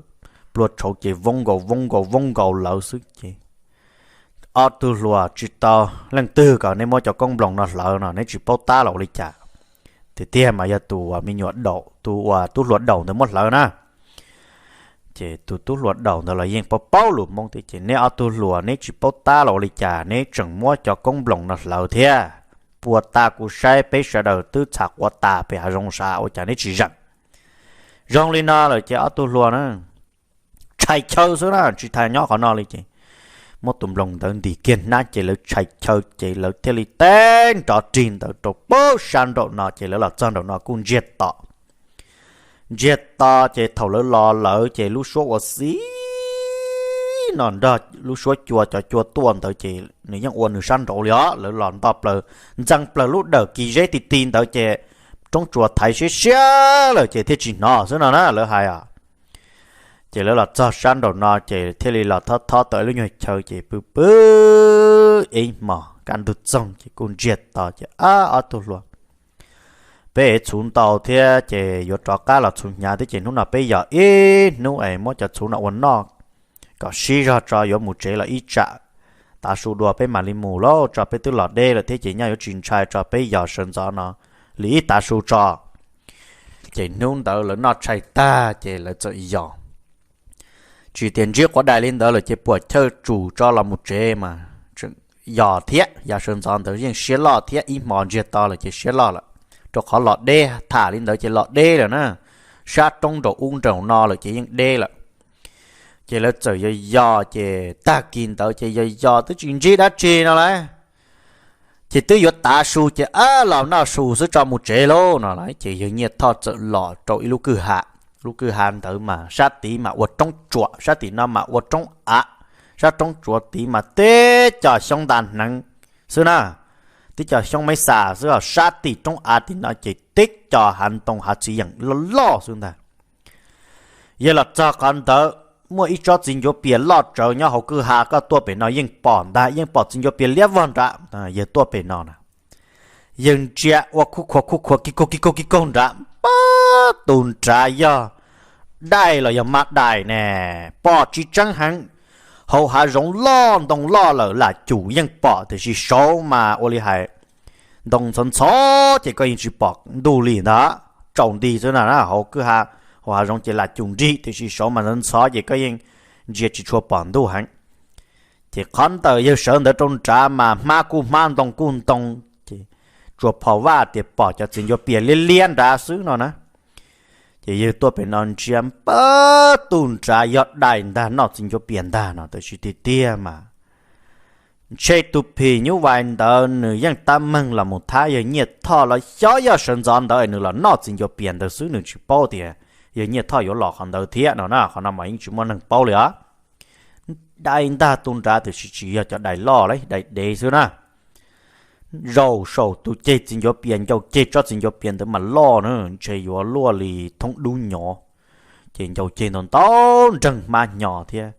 pluag tshauv ces voob nkaus voob nkaus voob nkaus lawv xwb ces ob tug hluas tsis tau leej twg kom neb muab cov koob nploos no hlawv no neb tsis paub tab los ua li cas. Tiag tiag mas yog tus uas me nyuam daum, tus uas tub hluas daum ntawd muab hlawv na. Ces tus tub hluas daum ntawd los yeej paub paub lus Hmoob thiab ces neb ob tug hluas neb tsis paub tab los ua li cas neb tseem muab cov koob nploos no hlawv thiab. Puag ta kuv saib peb sawv daws twb txham quav tas pem hav zoov sav ua cas neb tsis zeem. Zoo li no lawm ces ob tug hluas na tshais chaw xwb na tsis tas nyob qhov no li ces muab tus nploos ntawd ntim kiag hnab ces lawv tshais chaw ces lawv thiaj li teb nrov rig ntawd rau pab sab nraum no ces lawv los txog nraum no kuj ntsiag to. Ntsiag to ces thaum lawv los lawv ces lub suab ua xib no nrog lub suab cua, cov cua tuaj ntawd ces nws yeej ua nws sab nraud li os. Lawv los nto plaws ntxeev plaws lub dawm kis zeb ti ti ntawd ces roob tsuas thaiv siab siab lawm ces thiaj tsis hnov xwb no na lawv hais os. Ces lawv los txog sab nraum no ces thiaj li los thob thob tau ib lub nyuag chaw ces pw pw ib hmos kaj ntug txoog ces kuj ntsiag to ces ob tug hluas, peb ev txhuv ntau thiab ces yuav rov qab los txhuv hnyav thiab ces hnub no peb yos ib hnub es muab cov txhuv no ua noj kom sib zog tso yuav mus tsev los ib tsam tav su dua peb mam li mus lauj, tso peb twb los deb lawm thiab ces nyaj yuav tsis ntshai, tso peb yos sawv ntxov no li ib tav su tso. Ces hnub ntawd lawv noj tshais tag ces lawv txawm yos. Tsis tias ntsib quav dais li ntawd lawm ces puas chawj tsum tso los mus tsev mas yos thiab, yos sawv ntxov ntawd yeej siab loj thiab, ib hmo ntsiag to lawm ces siab loj lawm, rau qhov los deb tham li ntawd ces los deb lawm na, sab roob nraum ub nraum no lawm ces yeej deb lawm. Ces lawv txawm yos yos ces tag kis ntawd ces yos yos twb tsis ntsib dab tsi no lauj. Ces twb yuav tav su ces ab los noj su xwb tso mus tsev lauj no lauj. Ces yawg Nyiaj Thoj txawm los rau ib lub kwj ha, lub kwj ha ntawd mas sab tid mas ua roob tsuam, sab tim no mas ua roob av, sab roob tsuam tid mas teb co xyoob nta hneev xwb na, teb co xyoob maiv xas xwb os, sab tim roob av tim no ces teb co hav ntoo hav txiv yeem loj loj xwb ntag. Yawg los txog qhov ntawd, muaj ib tsob txiv ncuav pias loj tsawv nyob hauv kwj ha, koj tuaj pem no yeej pom ntag, yeej pom txiv ncuav pias liab vog nrad. Yawg tuaj pem no na, yawg ntsia ua khuj khuav khuj khuav kig kaug kig kaug kig kaug nrad, pab tus nrad yog dais los yog mab dais ne, pom tsis tseeb heev. Hauv hav zoov loj ntoo loj lawm lam cum yeej pom, tiam sis saud mas ua li hais ntoo ntxhov ntxhov ces koj yeej tsis pom ntuj li ntag, tsaus nti xwb na. Hauv kwj ha, hauv hav zoov ces lam cum nrig, tiam sis saud mas ntxhov ntxhov ces koj yeej ntsia tsis tshua pom ntuj heev. Ces qhov ntawm yawg sawv ntawd rau nrad mas hmab kuj hmab ntoo kuj ntoo, ces tsuas phom vaj tias pom cov txiv ncuav pias liab liab nrad xwb no na. Ces yawg tuaj pem no ntsia pab tus nrad yog dais ntag, noj txiv ncuav pias ntag no, tiam sis tiag tiag mas ntshe tus phim nyuj vais ntawd nws yeej tab meeg los mus thab yawg Nyiaj Thoj los xyov yog sawv ntxov ntawd nws los noj txiv ncuav pias ntawd xwb, nws tsis paub tias yawg Nyiaj Thoj yuav los qhov ntawd thiab no na. Qhov no mas yeej tsis muaj neeg paub li os. Dais ntag tus nrad tiam sis tsis yog cov dais loj li, dais dev xwb na. Zaum saum tus ceg txiv ncuav pias, ncau ceg tsob txiv ncuav pias ntawd mas loj na, ntshe yuav luaj li thoob dub nyov. Ces ncau ceg ntau ntau nreeg hmab hnyo thiab,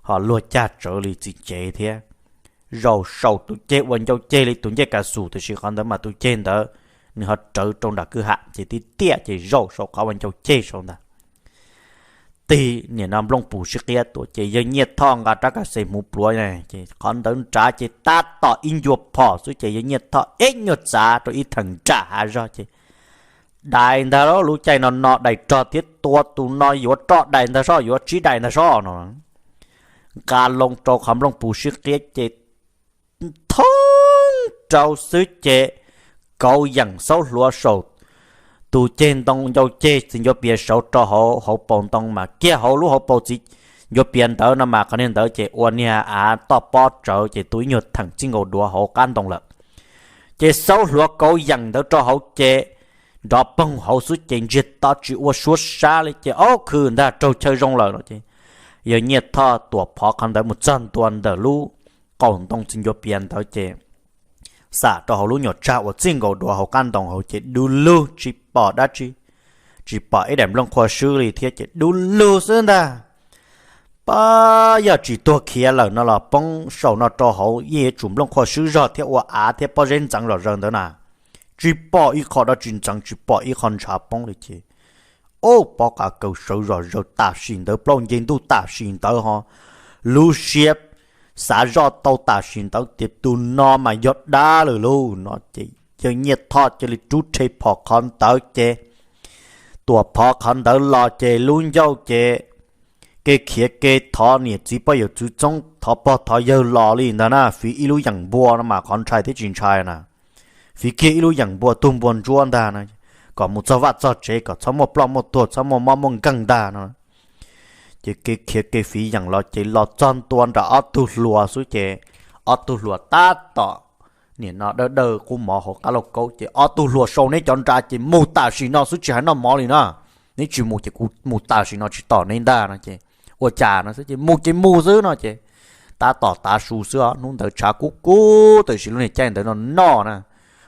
ho luag cag tsawv li txiv cev thiab. Zaum saum tus ceg uas ncau ceg li tus ncej ka xus, tiam sis qhov ntawd mas tus ceg ntawd nws ho rawv rau nram kwj ha ces tib tiaj ces zaum saum qhov uas ncau ceg saud ntag. Tig niam no nplooj pus sib qiab tuaj ces yawg Nyiaj Thoj nqa rab kaj xes hmuv pluav, ces qhov ntawd nrad ces tab tom ib ncua phom xwb ces yawg Nyiaj Thoj ib nyuag txav rau ib theem nram hav zog ces dais ntag lauj. Lub caij no no dais rog thiab, tua tus no yuav roj dais ntag soj, yuav tsib dais ntag soj no. Nqa loo rau qhov nplooj pus sib qiab ces thoob rau xwb ces kauv yeem xaub hluav saum tus ceg ntoo ncau ceg txiv ncuav pias saud rau hauv hauv paus ntoo mas kiag hauv lub hauv paus txiv ncuav pias ntawd no mas qhov niag ntawd ces ua niag av toj pob tsawv ces tu ib nyuag theem txij nkaus duav hauv qab ntoo lawm. Ces xaub hluav kauv yeem ntawd rau hauv ces nrov poog hauv xwb ces ntsiag to tsis ua suab sab li ces ob khw ntag raug chaw zoo lawm no ces yawg Nyiaj Thoj tuam phov qhov ntawd mus txog ntua ntawm lub qaum ntoo txiv ncuav pias ntawd ces xam rau hauv lub nyuam tsag uas txij nkaus duav hauv qab ntoo hauv ces dub lug tsis pom dab tsi, tsis pom ib daim nplooj qhua swb li thiab ces dub lug xwb ntag. Pab yog tsis tuag khiav lawm no los poob saum no rau hauv yeej yuav tsum nplooj qhua swb zog thiab ua av thiab pob zeb ntxeev zom zaws ntawd na. Tsis pom ib qho dab tsi ntxeev, tsis pom ib qho ntshav poob li ces ub, pob qa kaws sawv zom zaws tam sim ntawd, plaub nce ntuj tam sim ntawd ho lub siab xav zoj tau tam sim ntawd tias tus no mas yog dab lawm lauj no ces yawg Nyiaj Thoj cia li rub rhe phom qhov ntawd ces tuam phov qhov ntawd los ces lub ncauj ces kev khiav kev thov niam txiv pog yawm txwv txoob, thov pog thov yawg los li ntag na, fiv ib lub yeem npua no mas qhov ntshai thiab tsis ntshai na, fiv kiag ib lub yeem npua tug npua ntsuab ntag no, kom mus txog vaj txog tsev kom txhob muaj ploj muaj tuag, txhob muaj mob muaj nkeeg ntag no. Ces kev khiav kev fiv yeem los ces los txog ntua nram ob tug hluas xwb ces ob tug hluas tab tom niam no dawb dawb qub mov hauv qab lauj kaub ces ob tug hluas sau neb cov nra ces mus tam sim no xwb tsis hais noj mov li na, neb tsis mus ces kuv mus tam sim no tsis tos neb ntag no ces ua cas no xwb ces mus ces mus xwb no ces tab tom tav su xwb os, hnub ntawd tshav kub kub tam sim lub niag caij ntawd no noj na,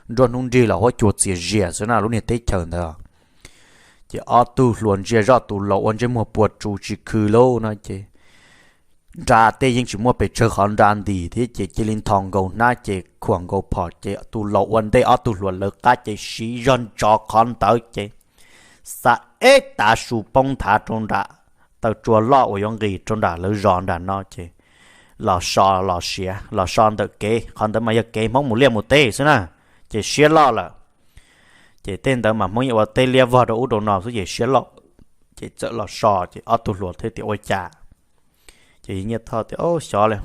nruab hnub nrig los huab cua txias zias xwb na lub niag teb chaws ntawd. Ces ob tug hluas ntsia zoj tus laus ua ntsej muag puas tsu tsis khw lauj no ces nra tej yeej tsis muaj pes tsawg qhov nra ntis thiab ces cia li nthos nkaus hnab ces khuam nkaus phom ces tus laus ua ntej ob tug hluas lawv qab ces siv zog ntso qhov ntawd ces xa eb tav su poob nthav rau nram taw tsua loj uas yuav nqis rau nram lawv zos nram no ces los so los siav, los so ntawm kev, qhov ntawd mas yog kev Hmoob mus liaj mus teb xwb na, ces siab loj lawm. Ces tej ntawd mas Hmoob yeej ua teb liab vog rau ub rau no xwb ces siab loj, ces txawm los so ces ob tug hluas thiaj tias ua cas. Ces Nyiaj Thoj tias, Au, xyov li,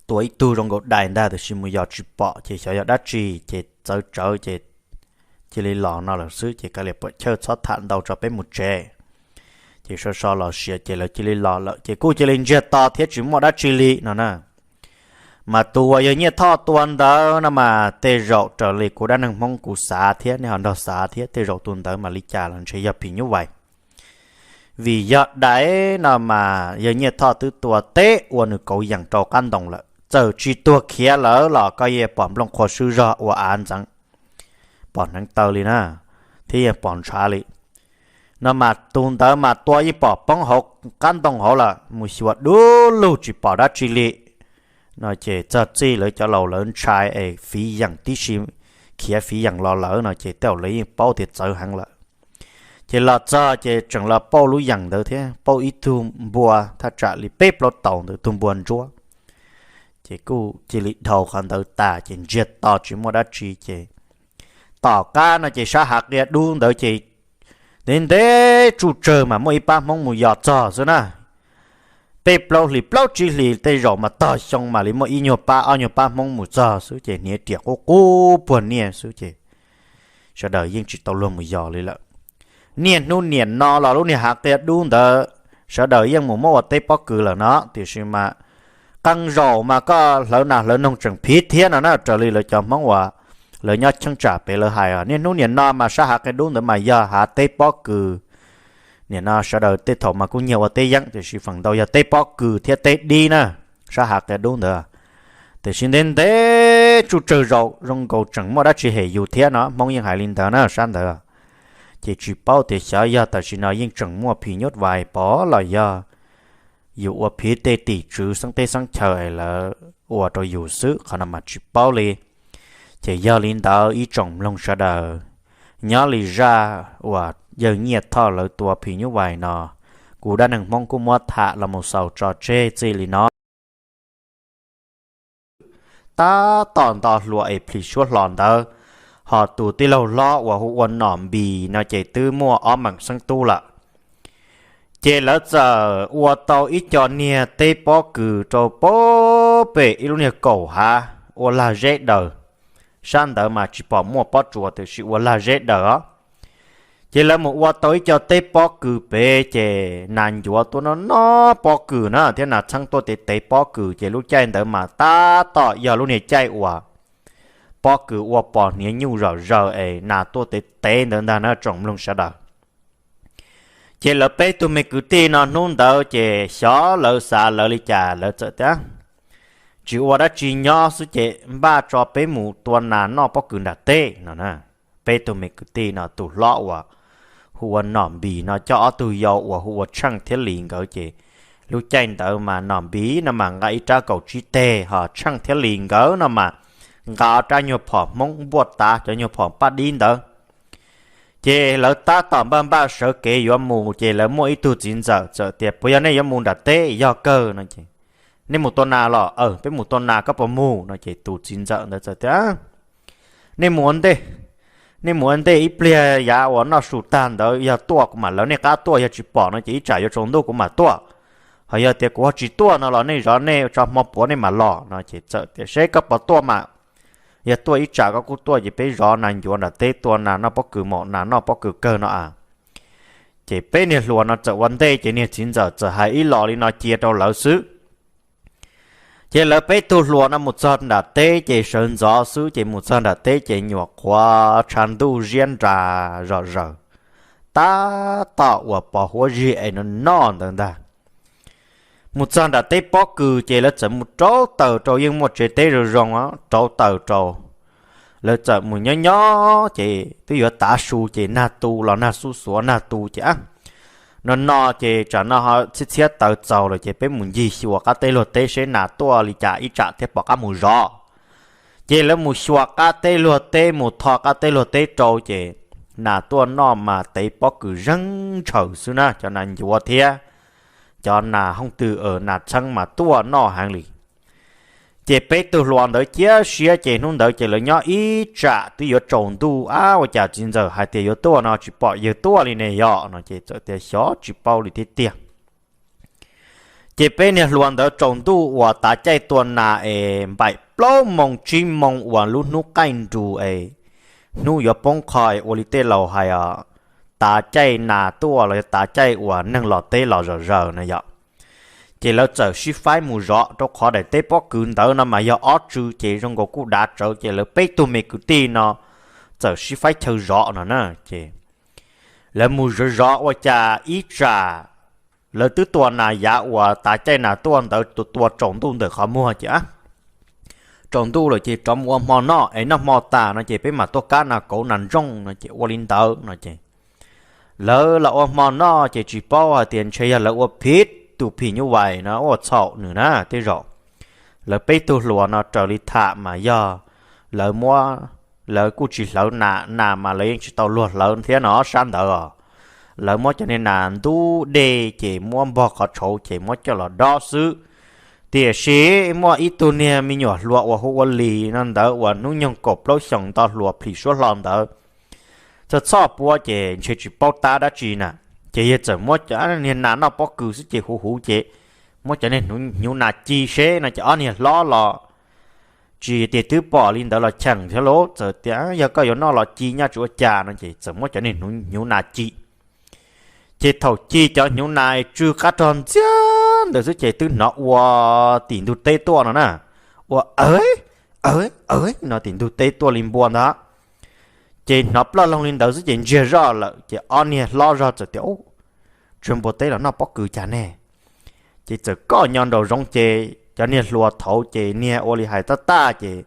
tua ib tug zoo nkaus dais ntag, tiam sis mus yos tsis pom ces xyov yog dab tsi, ces txawv tsawv ces cia li los no lawm xwb, ces kav liam puam chawj txhob tham ntau tso peb mus tsev. Ces so so los siav ces lawv cia li los lawm ces kuj cia li ntsiag to thiab tsis muaj dab tsi li no na. Mas tus uas yawg Nyiaj Thoj tua ntawd no mas tej zaum raws li kuv dab neeg Hmoob kuv xav thiab nej ho nrog xav thiab, tej zaum tus ntawd mas li cas los ntshe yog phim nyuj vais. Vim yog dais no mas yawg Nyiaj Thoj twb tua teb ua nws kauv yeem rau qab ntoo lawm, txawm tsis tuag khiav lawm los koj yeej pom nplooj qhua swb zog ua av ntxeev, pom hneev taw li na, thiab yeej pom ntshav li. No mas tus ntawd mas tua yeej pom poob hauv qab ntoo hauv lawm, mus xyuas dub lug tsis pom dab tsi li. No ces txog txij lawv cov laus lawv ntshai es fiv yeem tib si, khiav fiv yeem los lawm no ces tej zaum lawv yeej paub tias txawv heev lawm. Ces los txog ces tseem los pauj lub yeem ntawd thiab pauj ib tug npua thaj tsam li peb plaub tau ntawd, tug npua ntsuab. Ces kuj cia li dhau qhov ntawd tas ces ntsiag to tsis muaj dab tsi ces tom qab no ces sab hav qia dub ntawd ces ntev ntev tsuj tsawg mas muaj ib pab Hmoob mus yos txog xwb na. Peb plaub hlis plaub tsib hlis tej zaum mas tog xyoo mam li muaj ib nyuag pab ob nyuag pab Hmoob mus txog xwb ces hniav riam qub qub puag niaj xwb ces sawv daws yeej tsis tau luag mus yos li lawm. Niaj hnub niam no los lub niag hav qia dub ntawd sawv daws yeej mus muab ua teb pob kws lawm no, tiam sis mas qee zaum mas koj hlawv nas hlawv noog tseem phiv thiab no na, raws li lawv cov Hmoob uas lawv nyob cheeb tsam pem lawv hais. Niaj hnub niam no mas sab hav qia dub ntawd mas yog hav teb pob kws. Niam no sawv daws tej thaum mas kuj nyiag ua teb yeeb, tiam sis feem ntau yog teb pob kws thiab teb dib na, sab hav qia dub ntawd. Tiam sis ntev ntev tsuj tsawg zaus zoo nkaus tseem muaj dab tsi hem yus thiab no, Hmoob yeej hais li ntawd na sab ntawd. Ces tsis paub tias xyov yog tam sim no yeej tseem muaj phim nyuj vais pov los yog yus ua phiv tej tim tswv xeeb teb xeeb chaw es lawv ua rau yus xwb, qhov no mas tsis paub li. Ces yog li ntawd ib tsoom mloog sawv daws, nyob li zaj uas yawg Nyiaj Thoj lawv tua phim nyuj vais no, kuv dab neeg Hmoob kuj muab tham los mus xaus tso tseg txij li no. Tab tom nto hluas es plhis suab hlo ntawd, ho tus tij laug hlob uas hu ua Nom Npis no ces twb muaj ob meem xeeb tub lawm. Ces lawv txawm ua tau ib co niag teb pob kws rau pem ib lub niag kaum hav ua lag zeb daws. Sab ntawd mas tsis pom muaj pob tsuas tiam sis ua lag zeb daws os. Ces lawv mus ua tau ib co teb pob kws pem ces nas ncuav tuaj noj noj pob kws na thiab nas txheeb tuaj tev tev pob kws ces lub caij ntawd mas tab tom yog lub niag caij uas pob kws ua pos hniav nyuj zom zaws es nas tuaj tev tev ntawd ntag na tsoom mloog sawv daws. Ces lawv peb tug me kwv tij no hnub ntawd ces xyov lawv xav lawv li cas lawv txawm tias, Tsis ua dab tsi nyob xwb ces npaj tso peb mus tua nas noj pob kws nram teb no na. Peb tug me kwv tij no tus hlob uas hu ua Nom Npis no coj ob tug yau uas hu ua Tsheej thiab Lis nkawd ces lub caij ntawd mas Nom Npis no mas nqa ib rab kaum tsib teg, ho Tsheej thiab Lis nkawd no mas nqa ob rab nyuag phom Hmoob npuaj tav cov nyuag phom paj dib ntawd. Ces lawv tab tom npaj npaj sawv kev yuav mus ces lawv muaj ib tug txiv ntxawm txawm tias, Puas yog nej yuav mus nram teb? Yog kawg no ces, Nej mus tua nas los? Peb mus tua nas, koj puas mus? No ces tus txiv ntxawm ntawd txawm tias, Nej mus ua ntej, nej mus ua ntej ib pliag yav uas noj su tag ntawd yog tuaj kuv mam lawv nej qab tuaj, yog tsis pom no ces ib tsam yuav tsaus ntuj kuv mam tuaj. Ho yog tias kuv ho tsis tuaj no los nej zov nej tso hmo puav nej mam los no ces txawm tias, Seb koj puas tuaj mas, yog tuaj ib tsam koj kuj tuaj ces peb zov nas ncuav nram teb tua nas noj pob kws mam nas noj pob kws kawg no a. Ces peb niag hluas no txawm ua ntej ces niag txiv ntxawm txawm hais ib los li no cia rau lawv xwb. Ces lawv peb tug hluas no mus txog nram teb ces sawv ntxov xwb ces mus txog nram teb ces nyuam qhuav tshav ntuj ziab nras zom zaws, tab tom uas pos huab zig es no noj ntawd ntag. Mus txog nram teb pob kws ces lawv txawm mus rauv taws rau, yeej muaj tsev teb zoo zoo rauv taws rau. Lawv txawm mus nyob nyob ces twb yuav tav su ces nag tu los nag xub xuav nag tu ces, No no ces tsam no ho txhiab txhiab taws txaus lawm ces peb mus ncig xyuas qab teb luag teb seb nas tuaj li cas ib tsam thiaj pom qab mus zov. Ces lawv mus xyuas qab teb luag teb, mus tho qab teb luag teb rau ces nas tuaj noj mas tev pob kws zeeg ntshaws xwb na, cov nas ncuav thiab cov nas hooj twg nas txheeb mas tuaj noj heev li. Ces peb tug hluas ntawd cia siab ces hnub ntawd ces lawv nyob ib tsam twb yuav tsaus ntuj, ab, ua cas txiv ntxawm hais tias yuav tuaj no tsis pom yawg tuaj li ne yog no ces txawm tias xyov tsis paub li thiab tiag. Ces peb niag hluas ntawd tsaus ntuj uas tav caij tua nas es npaim plaub moo tsib moo uas lub hnub qaij nrus es hnub yuav poob qho es ua li tej laus hais os, tav caij nas tuaj los yog tav caij uas neeg los teb los zom zaws na yom. Ces lawv txawm sib faib mus zov rau qhov daim teb pob kws ntawd no mas yog ob tsw ces zoo nkaus kuj dav tsawv ces lawv peb tug me kwv tij no txawm sib faib chaw zov no na ces lawv mus zov zov ua cas ib tsam lawv twb tua nas yav uas tav caij nas tuaj ntawd tua tua tsaus ntuj ntawm qhov muag ces tsaus ntuj lawm ces rov mus ua hmo noj es noj hmo tas no ces peb mam tuaj kab nas kauv nas ntsooj no ces ua li ntawd no ces lawv los ua hmo noj ces tsis paub hais tias ntshe yog lawv ua phiv tus phim nyuj vais no ua txhaum nws na tej zaum. Lawv peb tug hluas no raws li tham mas yog lawv muab, lawv kuj tsis hlawv nas, nas mas lawv yeej tsis tau luag hlawv thiab no sab ntawd os. Lawv muab cov niag nas ntub dej ces muab npog qhov tshauv ces muab coj los dob xwb. Tiam sis muaj ib tug niag me nyuam hluas uas hu ua Lis no ntawd uas hnub nyoog kaum plaub xyoos nto hluas plhis suab hlo ntawd txhoj txhoj puab ces ntshe tsis paub tab dab tsi na, ces yawg txawm muab cov niag nas noj pob kws xwb ces huv huv ces muab cov niag hnyuv nas ci seb no ces ob niag hlob los tsis tias twb pom li ntawd los cheem thiab lauj, txawm tias yog koj yuav noj los ci nyaj tsis ua cas no ces txawm muab cov niag hnyuv nas ci. Ces thaum ci cov hnyuv nas tsw qab rog ntxiag ntawd xwb ces twb hnov ua tim ntug teb tuaj no na, ua aw aw aw no tim ntug teb tuaj li npua ntag. Ces hnov ploj loog li ntawd xwb ces ntsiag zoj lawm ces ob niag hlob zog txawm tias, Ub, tsuag npua teb los noj pob kws cas ne? Ces txawm koj nyo nraum zoov ces cov niag hluas thaud ces niag ua li hais tab taj ces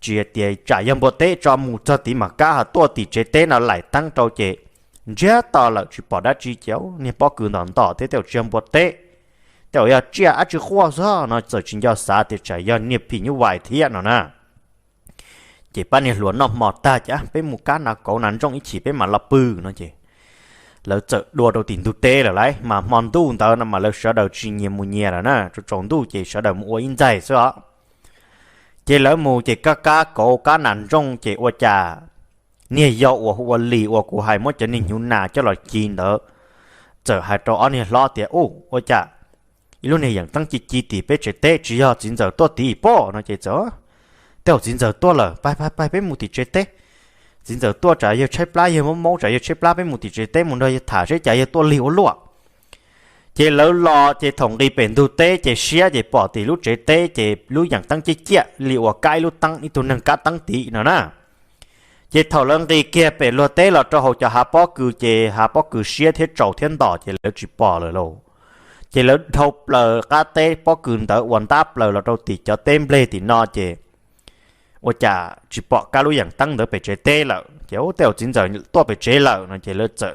tsis tias tsam yog npua teb tso mus txog tid mas kab ho tuaj tim tsev teb no laim teeb rau ces ntsiag to lawm tsis pom dab tsi ces niag pob kws ntom ntom thiab tej zaum tsis yog npua teb, tej zaum yog tsiaj dab tsi quaj xwb no txawm tsis nco xav tias tsam yog niag phim nyuj vais thiab no na. Ces pab niag hluas noj hmo tag ces peb mus kab nas kauv nas ntsooj ib chim peb mam los pw no ces lawv txawm dua rau tim ntug teb lawm lauj, mas hmo ntuj ntawd no mas lawv sawv daws tsis nyias mus nyias lawm na, tsaus tsaus ntuj ces sawv daws mus ua ib ntxaig xwb os. Ces lawv mus ces kab kab kauv kab nas ntsooj ces ua cas niag yau uas hu ua Lis uas kuv hais muab cov niag hnyuv nas coj los ci ntawd txawm hais rau ob niag hlob tias, Ub, ua cas ib lub niag yeem teeb ci ci tim peb tsev teb tsis yog txiv ntxawm tuaj tid pob no ces txawm, Tej zaum txiv ntxawm tuaj lawm, pab pab pab peb mus tim tsev teb. Txiv ntxawm tuaj tsam yawg tshaib plab yawg mob mob tsam yawg tshaib plab peb mus tim tsev teb mus nrog yawg tham seb cas yawg tuaj lig ua luaj. Ces lawv los ces thaum nqis pem ntug teb ces siab ces pom tim lub tsev teb ces lub yeem teeb ciaj ciaj li uas kab ib lub teeb ib tug neeg kab teeb tid no na. Ces thaum lawv nqis kiag pem luag teb los rau hauv cov hav pob kws ces hav pob kws siab thiab tsaus thiab ntom ces lawv tsis pom lawm lauj. Ces lawv dhau plaws qab teb pob kws ntawd uas ntab plaws los rau tim cov teb nplej tim no ces ua cas tsis pom kab lub yeem teeb ntawd pem tsev teb lawm ces, Ub, tej zaum txiv ntxawm tuaj pem tsev lawm no ces lawv txawm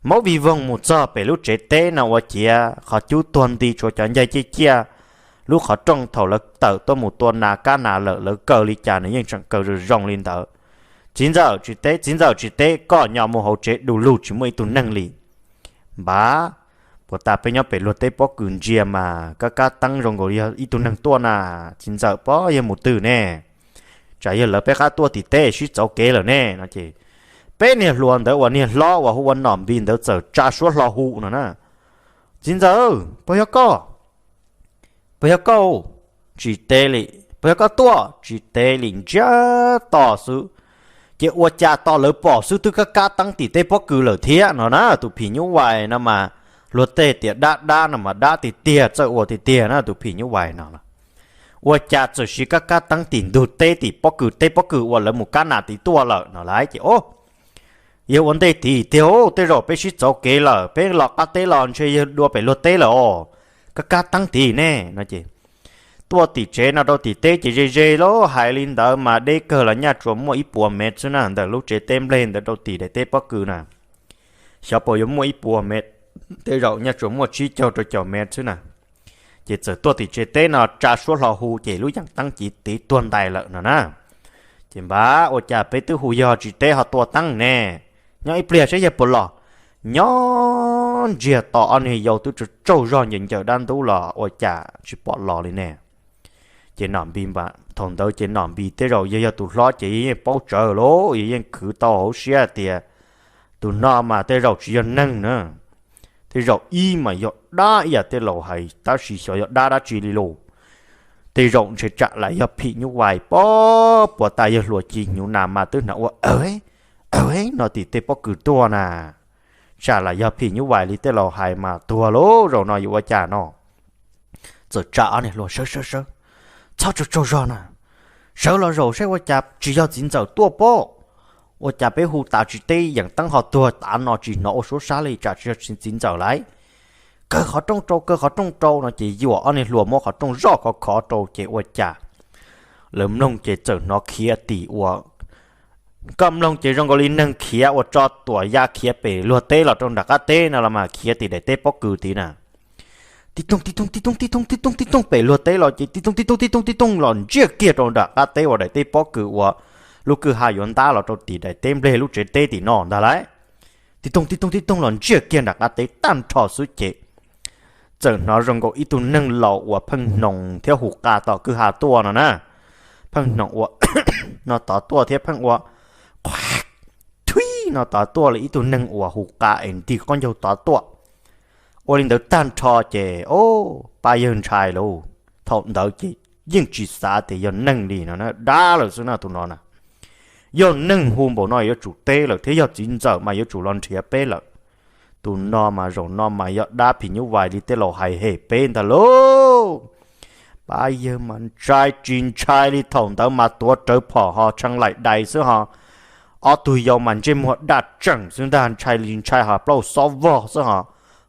maub vij voog mus txog pem lub tsev teb no ua ciav qhov cub tuag nti tshuav cov ncaig ciaj ciaj. Lub qhov rooj thaum lawv tawm tuaj mus tua nas kab nas lawm lawv kaw li cas nws yeej tseem kaw zoo zoo li ntawd. Txiv ntxawm tsis teb, txiv ntxawm tsis teb, koj nyo mus hauv tsev du lug tsis muaj ib tug neeg li. Npab, puas tas peb nyob pem luag teb pob kws ntsia mas kab kab teeb zoo nkaus yog ib tug neeg tuaj na. Txiv ntxawm pob yog mus twg ne? Tsam yog lawv peb qab tuaj tim teb sib txauv kev lawm ne no ces peb niag hluas ntawd uas niag hlob uas hu ua Nom Npis ntawd txawm tsa suab hlo hu no na, Txiv ntxawm, puas yog koj? Puas yog koj? Tsis teb li. Puas yog koj tuaj? Tsis teb li, ntsiag to xwb. Ces ua cas tos lawv pom xwb twb kab kab teeb tim teb pob kws lawm thiab no na. Tus phim nyuj vais no mas luag tej tias dab dab no mas dab tiag tiag, txawj ua tiag tiag na tus phim nyuj vais no. Ua cas txawm siv kab kab teeb tim ntug teb tim pob kws, teb pob kws uas lawv mus kab nas tid tuaj lawm no lauj. Ces, Ob, yog ua ntej tid tiag, tej zaum peb sib txauv kev lawm, peb los qab teb los ntshe yog dua pem luag teb lawm os. Kab kab teeb tid ne no ces tuaj tim tsev no rau tim teb ces ze ze lauj, hais li ntawd mas deb kawg los nyaj tsuas muaj ib puas mev xwb na, ntawm lub tsev teb nplej ntawd rau tim daim teb pob kws na. Xyov puas yuav muaj ib puas mev, tej zaum nyaj tsuas muaj tsib caug rau caum mev xwb na. Ces txawm tuaj tim tsev teb no tsa suab hlo hu ces lub yeem teeb cia li tuag ntais lawm no na. Ces npab, ua cas peb twb hu yog tsis teb ho tua teeb ne? Nyob ib pliag saib yog puas los. Nyob ntsiag to ob niag yau twb tsaug zog ncaws ncaws dab ntub los ua cas tsis pom los li ne. Ces Nom Npis, thaum ntawd ces Nom Npis tej zaum yog, yog tus hlob ces yog yeej paub tsawv lauj, yog yeej khwv tau hauv siab tias tus no mas tej zaum tsis yog neeg na, tej zaum ib mas yog dab ib yam tej laus hais tab sis xyov yog dab dab tsi li lauj. Tej zaum ntshe tsam lam yog phim nyuj vais pob puas tas yawg hluas ci hnyuv na mas twb hnov ua aw aw no tim tej pob kws tuaj na. Tsam lam yog phim nyuj vais li tej laus hais mas tuag lauj, zaum no yuav ua cas no. Txawm tsa ob niag hluas sawv sawv sawv, txhob tsaug tsaug zog na, sawv los zaum saib ua cas tsis yog txiv ntxawm tuaj pob. Ua cas peb hu tas tsis teb yeem teeb ho tuag tav no tsis hnov ua suab sab li, tsam tsis yog txiv ntxawm lawm. Kaw qhov rooj rau, kaw qhov rooj rau no ces yuam ob niag hluas muab qhov rooj zoj khov khov rau ces ua cas lawv mloog ces txawm hnov khiav tim ua, koj mloog ces zoo nkaus li neeg khiav ua tso tuam ya khiav pem luag teb los rau nram qab teb no los mas khiav tim daim teb pob kws tid na. Tib tooj tib tooj tib tooj tib tooj tib tooj tib tooj pem luag teb los ces tib tooj tib tooj tib tooj tib tooj los ntsiag kiag rau nram qab teb uas daim teb pob kws uas lub kwj ha yuav ntab los rau tim daim teb nplej lub tsev teb tim no ntag lauj. Tib tooj tib tooj tib tooj los ntsiag kiag nram qab teb tag nrho xwb ces txawm hnov zoo nkaus ib tug neeg laus uas pheej hnoos thiab hu qa tom kwj ha tuaj no na. Pheej hnoos ua no tod tuaj thiab pheej ua qhuav thuib no tod tuaj li ib tug neeg uas hu qa es ntig qaub ncaug tod tuaj. Ua li ntawd tag nrho ces o, pab yawg ntshai lauj. Thaum ntawd ces yeej tsis xav tias yog neeg li no na, dab lawm xwb na tus no na. Yog neeg hu npaum no yuav tsum teb lawm thiab yog txiv ntxawm mas yuav tsum los nrhiav peb lawm. Tus no mas zaum no mas yog dab phim nyuj vais li tej laus hais hem peb ntag lauj. Pab yawg mas ntshai tsis ntshai li, thaum ntawd mas tuav rawv phom ho tshee laim dais xwb ho. Ob tug yau mas ntsej muag daj tseem xwb ntag, ntshai li ntshai ho plaub xob vog xwb ho.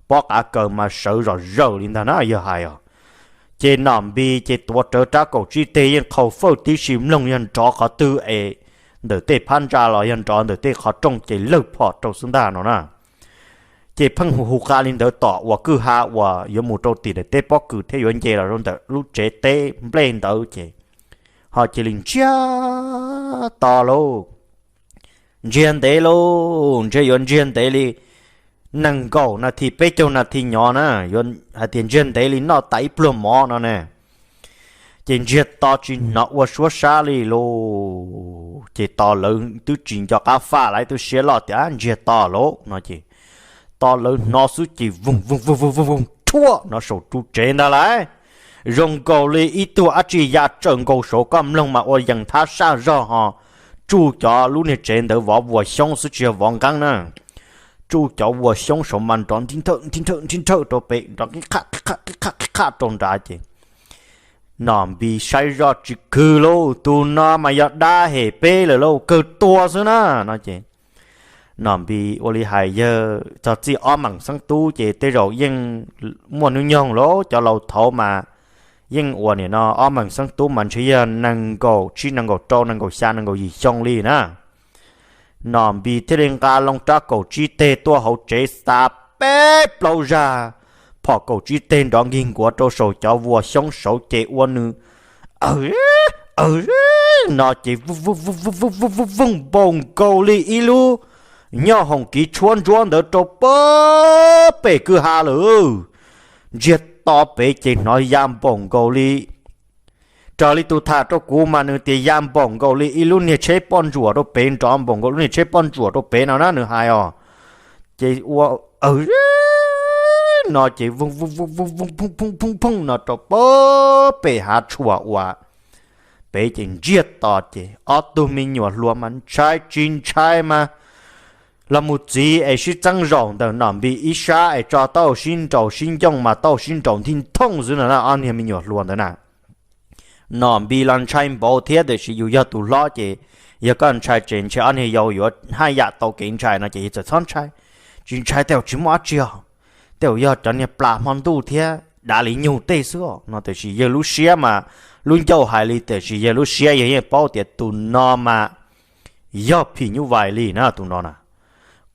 Pob qav kaws mas sawv zom zaws li ntag na yawg hais os. Ces Nom Npis ces tuav rawv rab kaum tsib teg yeej qhau fawj tib si mloog yog nrov qhov twg es ntawm tej phab ntsa los yog nrov ntawm tej qhov rooj ces lawg phom rau xwb ntag no na. Ces pheej hu hu qa li ntawd tom uas kwj ha uas yuav mus rau tim daim teb pob kws thiab yuav nce los rau ntawm lub tsev teb nplej ntawd ces ho cia li ntsiag to lauj. Ntsiag ntev lauj, ntshe yuav ntsiag ntev li nees nkaum nas this peb caug nas this nyob na, yuav hais tias ntsiag ntev li noj tas ib pluag mov no ne. Ces ntsiag to tsis hnov ua suab sab li lauj. Ces tos lawv twb tsis nco qab faj lawv twb siab loj tias ntsiag to lauj no ces tos lawv hnov xwb ces voog voog voog voog voog voog rhuaj no saum ru tsev ntag lauj. Zoo nkaus li ib tug dab tsi ya tsawm nkaus saud, koj mloog mas ua yees thab saj zog ho. Tsuj cov lub niag tsev ntawd vov vuas xyoob xwb tsis yog vov nqeeb na. Tsuj cov vuas xyoob saud mas nrov nrhi nrhawj nrhi nrhawj nrhawj rau pem, nrov qib qhaj qib qhaj qib qhaj qib qhaj rau nrad ces Nom Npis saib zoj tsis khwv lauj, tus no mas yog dab hem peb lawm lauj, kawg tuag xwb na no ces Nom Npis ua li hais yawg txog txij ob meem xeeb tub ces tej zaum yeej muaj hnub nyoog lauj, cov laus thaud mas yeej ua nim no ob meem xeeb tub mas ntshe yog nees nkaum tsib nees nkaum rau nees nkaum xya nees nkaum yim xyoo li na. Nom Npis thiaj li nqa loo rab kaum tsib teg tuaj hauv tsev xa peb plaub zag phom kaum tsib teg nrov nkig nkuav rau saum cov vuas xyoob saud ces ua nws aw aw no ces voog voog voog npaum nkaus li ib lub nyoj hoom kiv tshuab ntsuab ntawd rau pem kwj ha lawm. Ntsiag to pem ces hnov ya npaum nkaus li, raws li tus tham rau kuv mas nws tias ya npaum nkaus li ib lub niag tsheb poj ntsuam rau pem, nrov npaum nkaus lub niag tsheb poj ntsuam rau pem no na nws hais os. Ces ua aw no ces voog voog voog voog phooj phooj phooj no rau pem hav tshuam uas pem ces ntsiag to ces ob tug me nyuam hluas mas ntshai tsis ntshai mas los mus txiv es sib txeeb zaum ntawm Nom Npis ib sab es tso tau sib nraus sib ncooj mas tau sib nraus nthi nthooj xwb no na ob niag me nyuam hluas ntawd na. Nom Npis los ntshai npaum thiab tiam sis yus yog tus hlob ces yog koj ntshai ces ntshe ob niag yau yuav haj yam tau kev ntshai no ces yus txawm txhob ntshai. Tsis ntshai tej zaum tsis muaj dab tsi os, tej zaum yog cov niag plas hmo ntuj thiab dav li nyug tej xwb os no tiam sis yawg lub siab mas lub ncauj hais li tiam sis yawg lub siab yawg yeej paub tias tus no mas yog phim nyuj vais li na tus no na.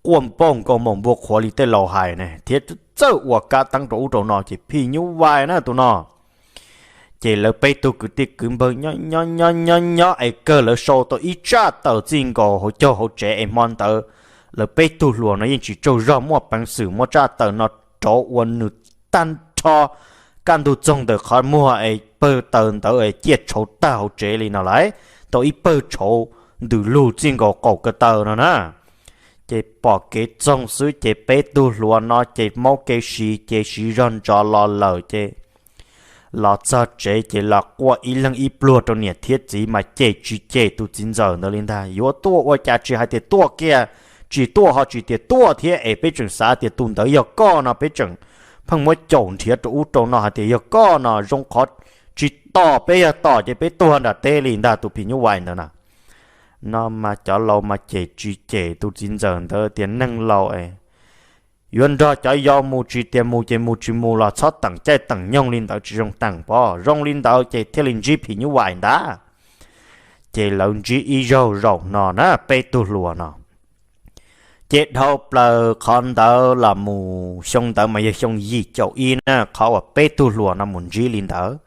Quaj npaum nkaus maum npua qhuav li tej laus hais ne thiab txawj ua kab teeb rau ub rau no ces phim nyuj vais na tus no. Ces lawv peb tug kwv tij kwv npawg nyob nyob nyob nyob es kawg lawv sau tau ib tsaj taws txij nkaus hauv caug hauv tsev es hmo ntawd lawv peb tug hluas no yeej tsis tsaug zog muaj peev xwm muab tsab taws no rauv ua nws tag nrho kaj ntug txoog ntawm qhov muag es pawg taws ntawd es ciaj tshauv tag hauv tsev li no lawm, tau ib pawg tshauv ntws lug txij nkaus qaum ko taw no na. Ces pom kev txoog xwb ces peb tug hluas no ces maub kev siv ces siv zog ntsos los lawm ces los txog tsev ces los quaj ib leeg ib pluag rau niam thiab txiv mas cem tsis cem tus txiv ntxawm ntawd li ntag. Yuav tuaj ua cas tsis hais tias tuaj kiag, tsis tuaj ho tsis tias tuaj thiab es peb tseem xav tias tus ntawd yog koj no peb tseem pheej muab caum nrhiav rau ub rau no hais tias yog koj no zoo qhov tsis tom peb, yog tom ces peb tuag nram teb li ntag tus phim nyuj vais ntawd na. No mas cov laus mas cem tsis cem tus txiv ntxawm ntawd tias neeg laus es yuav nrog cov yau mus tsis tias mus ces mus, tsis mus los txhob teem caij teem nyoog li ntawd tsis zoo teem pob, zoo li ntawd ces thiaj li ntsib phim nyuj vais ntag. Ces lawv ntsib ib zaug zaum no na peb tug hluas no. Ces dhau plaws qhov ntawd los mus xyoo ntawd mas yog xyoo yim caum ib na qhov uas peb tug hluas no mus ntsib li ntawd.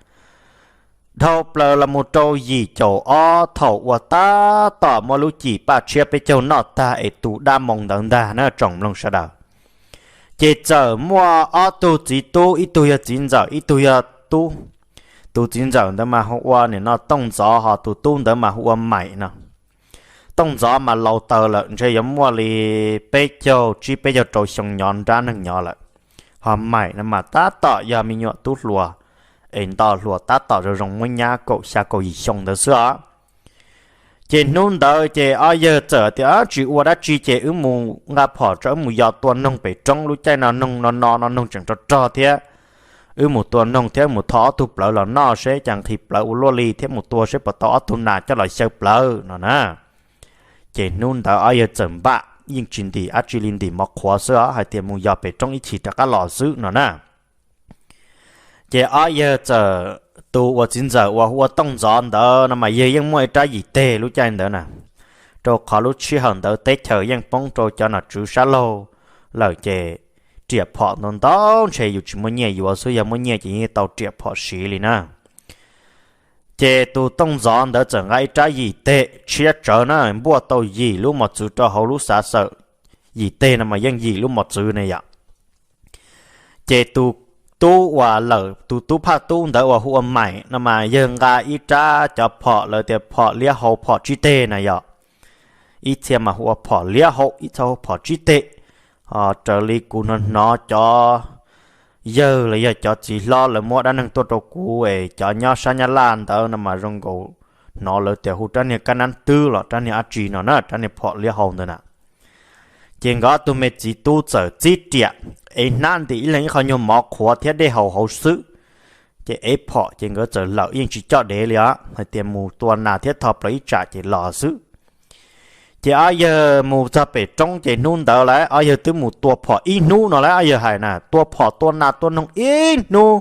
Dhau plaws los mus rau yim caum ob thaum uas tab tom muab lub cim paj tshiab peb caug noj tag es tu dab moo ntawd ntag na tsoom mloog sawv daws. Ces txawm muaj ob tug txiv tub, ib tug yog txiv ntxawm ib tug yog tub. Tus txiv ntxawm ntawd mas hu ua nim no Tooj Ntxov, ho tus tub ntawd mas hu ua Maim no. Tooj Ntxov mas laus taws lawm ntshe yuav muaj li peb caug tsib peb caug rau xyoo nyob nrab neeg nyob lawm. Ho Maim no mas tab tom yog me nyuam tub hluas es nto hluas tab tom zoo zoo muab nyab kaum xya kaum yim xyoo ntawd xwb os. Ces hnub ntawd ces ob yawg txawm tias tsis ua dab tsi ces wb mus nqa phom tso wb mus yos tua noog pem roob, lub caij no noog no no no noog tseem rog rog thiab. Wb mus tua noog thiab mus tho ob tug plawv los noj seb cas nqhis plawv ua luaj li thiab mus tua seb puas tau ob tug nas coj los xyaw plawv no na. Ces hnub ntawd ob yawg txawm npaj yeej tsis ntim dab tsi li, ntim mov qhuav xwb os, hais tias mus yos pem roob ib chim rov qab los xwb no na. Ces ob yawg txawm, tus uas txiv ntxawm uas hu ua Tooj Ntxov ntawd no mas yawg yeej muaj ib rab yim teg lub caij ntawd na, rau qhov lub sij hawm ntawd teb chaws yeej poob rau cov nom tswv sab laug lawm ces riam phom ntau ntau ntshe yus tsis muaj nyiaj yuav xwb, yog muaj nyiaj ces yeej tau riam phom siv li na. Ces tus Tooj Ntxov ntawd txawm nqa ib rab yim teg tshiab tsawv na, npuaj tau yim lub mos txwv rau hauv lub xav xawm, yim teg no mas yeej yim lub mos txwv ne yom. Ces tus tub uas lawm, tus tub phaj tub ntawd uas hu ua Maim no mas yawg nqa ib rab cov phom lawv tias phom liab hau phom tsib teg na yom. Ib txhia mas hu ua phom liab hau, ib txhia hu phom tsib teg. Ho raws li kuv hnov hnov cov yawg los yog cov txiv hlob lawv muab dab neeg tuaj rau kuv es cov nyob sab Nyab Laj ntawd no mas zoo nkaus hnov lawv tias hu rab niag kab nab twb los rab niag dab tsi no na, rab niag phom liab hau ntawd na. Ces nkawd ob tug me txiv tub txawm txib riam, ev hnab ntim ib leeg ib qho nyuag mov qhuav thiab dej haus hauv xwb. Ces ev phom ces nkawd txawm lawm yeej tsis coj dev li os, hais tias mus tua nas thiab tho plawv ib tsam ces los xwb. Ces ob yawg mus txog pem roob ces hnub ntawd lawm ob yawg twb mus tua phom ib hnub no lawm, ob yawg hais na tua phom tua nas tua noog ib hnub,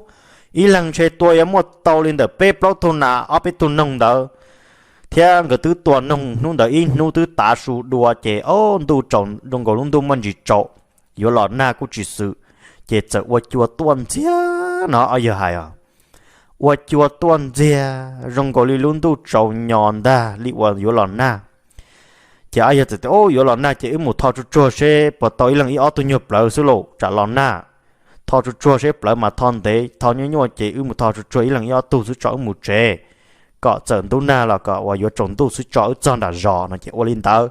ib leeg ntshe tua yuav muaj tau li ntawm peb plaub tug nas ob peb tug noog ntawd. Thiab nkawd twb tua noog hnub ntawd ib hnub twb tav su dua ces o, ntuj tsaus zoo nkaus lub ntuj muaj ntsis tsaus, yuav los nag kuj tsis xwm, ces txawm ua cua tuaj ntxiag no ob yawg hais os. Ua cua tuaj ntxiag zoo nkaus li lub ntuj tsaus nyos ntag li uas yuav los nag. Ces ob yawg txawm tias, yuav los nag ces wb mus tho tsuag tsuag seb puas tau ib leeg ib ob tug nyuag plawv xwb lauj, tsam los nag. Tho tsuag tsuag seb plawv mas tho ntev, tho nyuaj nyuaj ces wb mus tho tsuag tsuag ib leeg ib ob tug xwb tso wb mus tsev, kom txawm ntub nag los kom uas yuav tsaus ntuj xwb tso wb txog nram zos no ces ua li ntawd.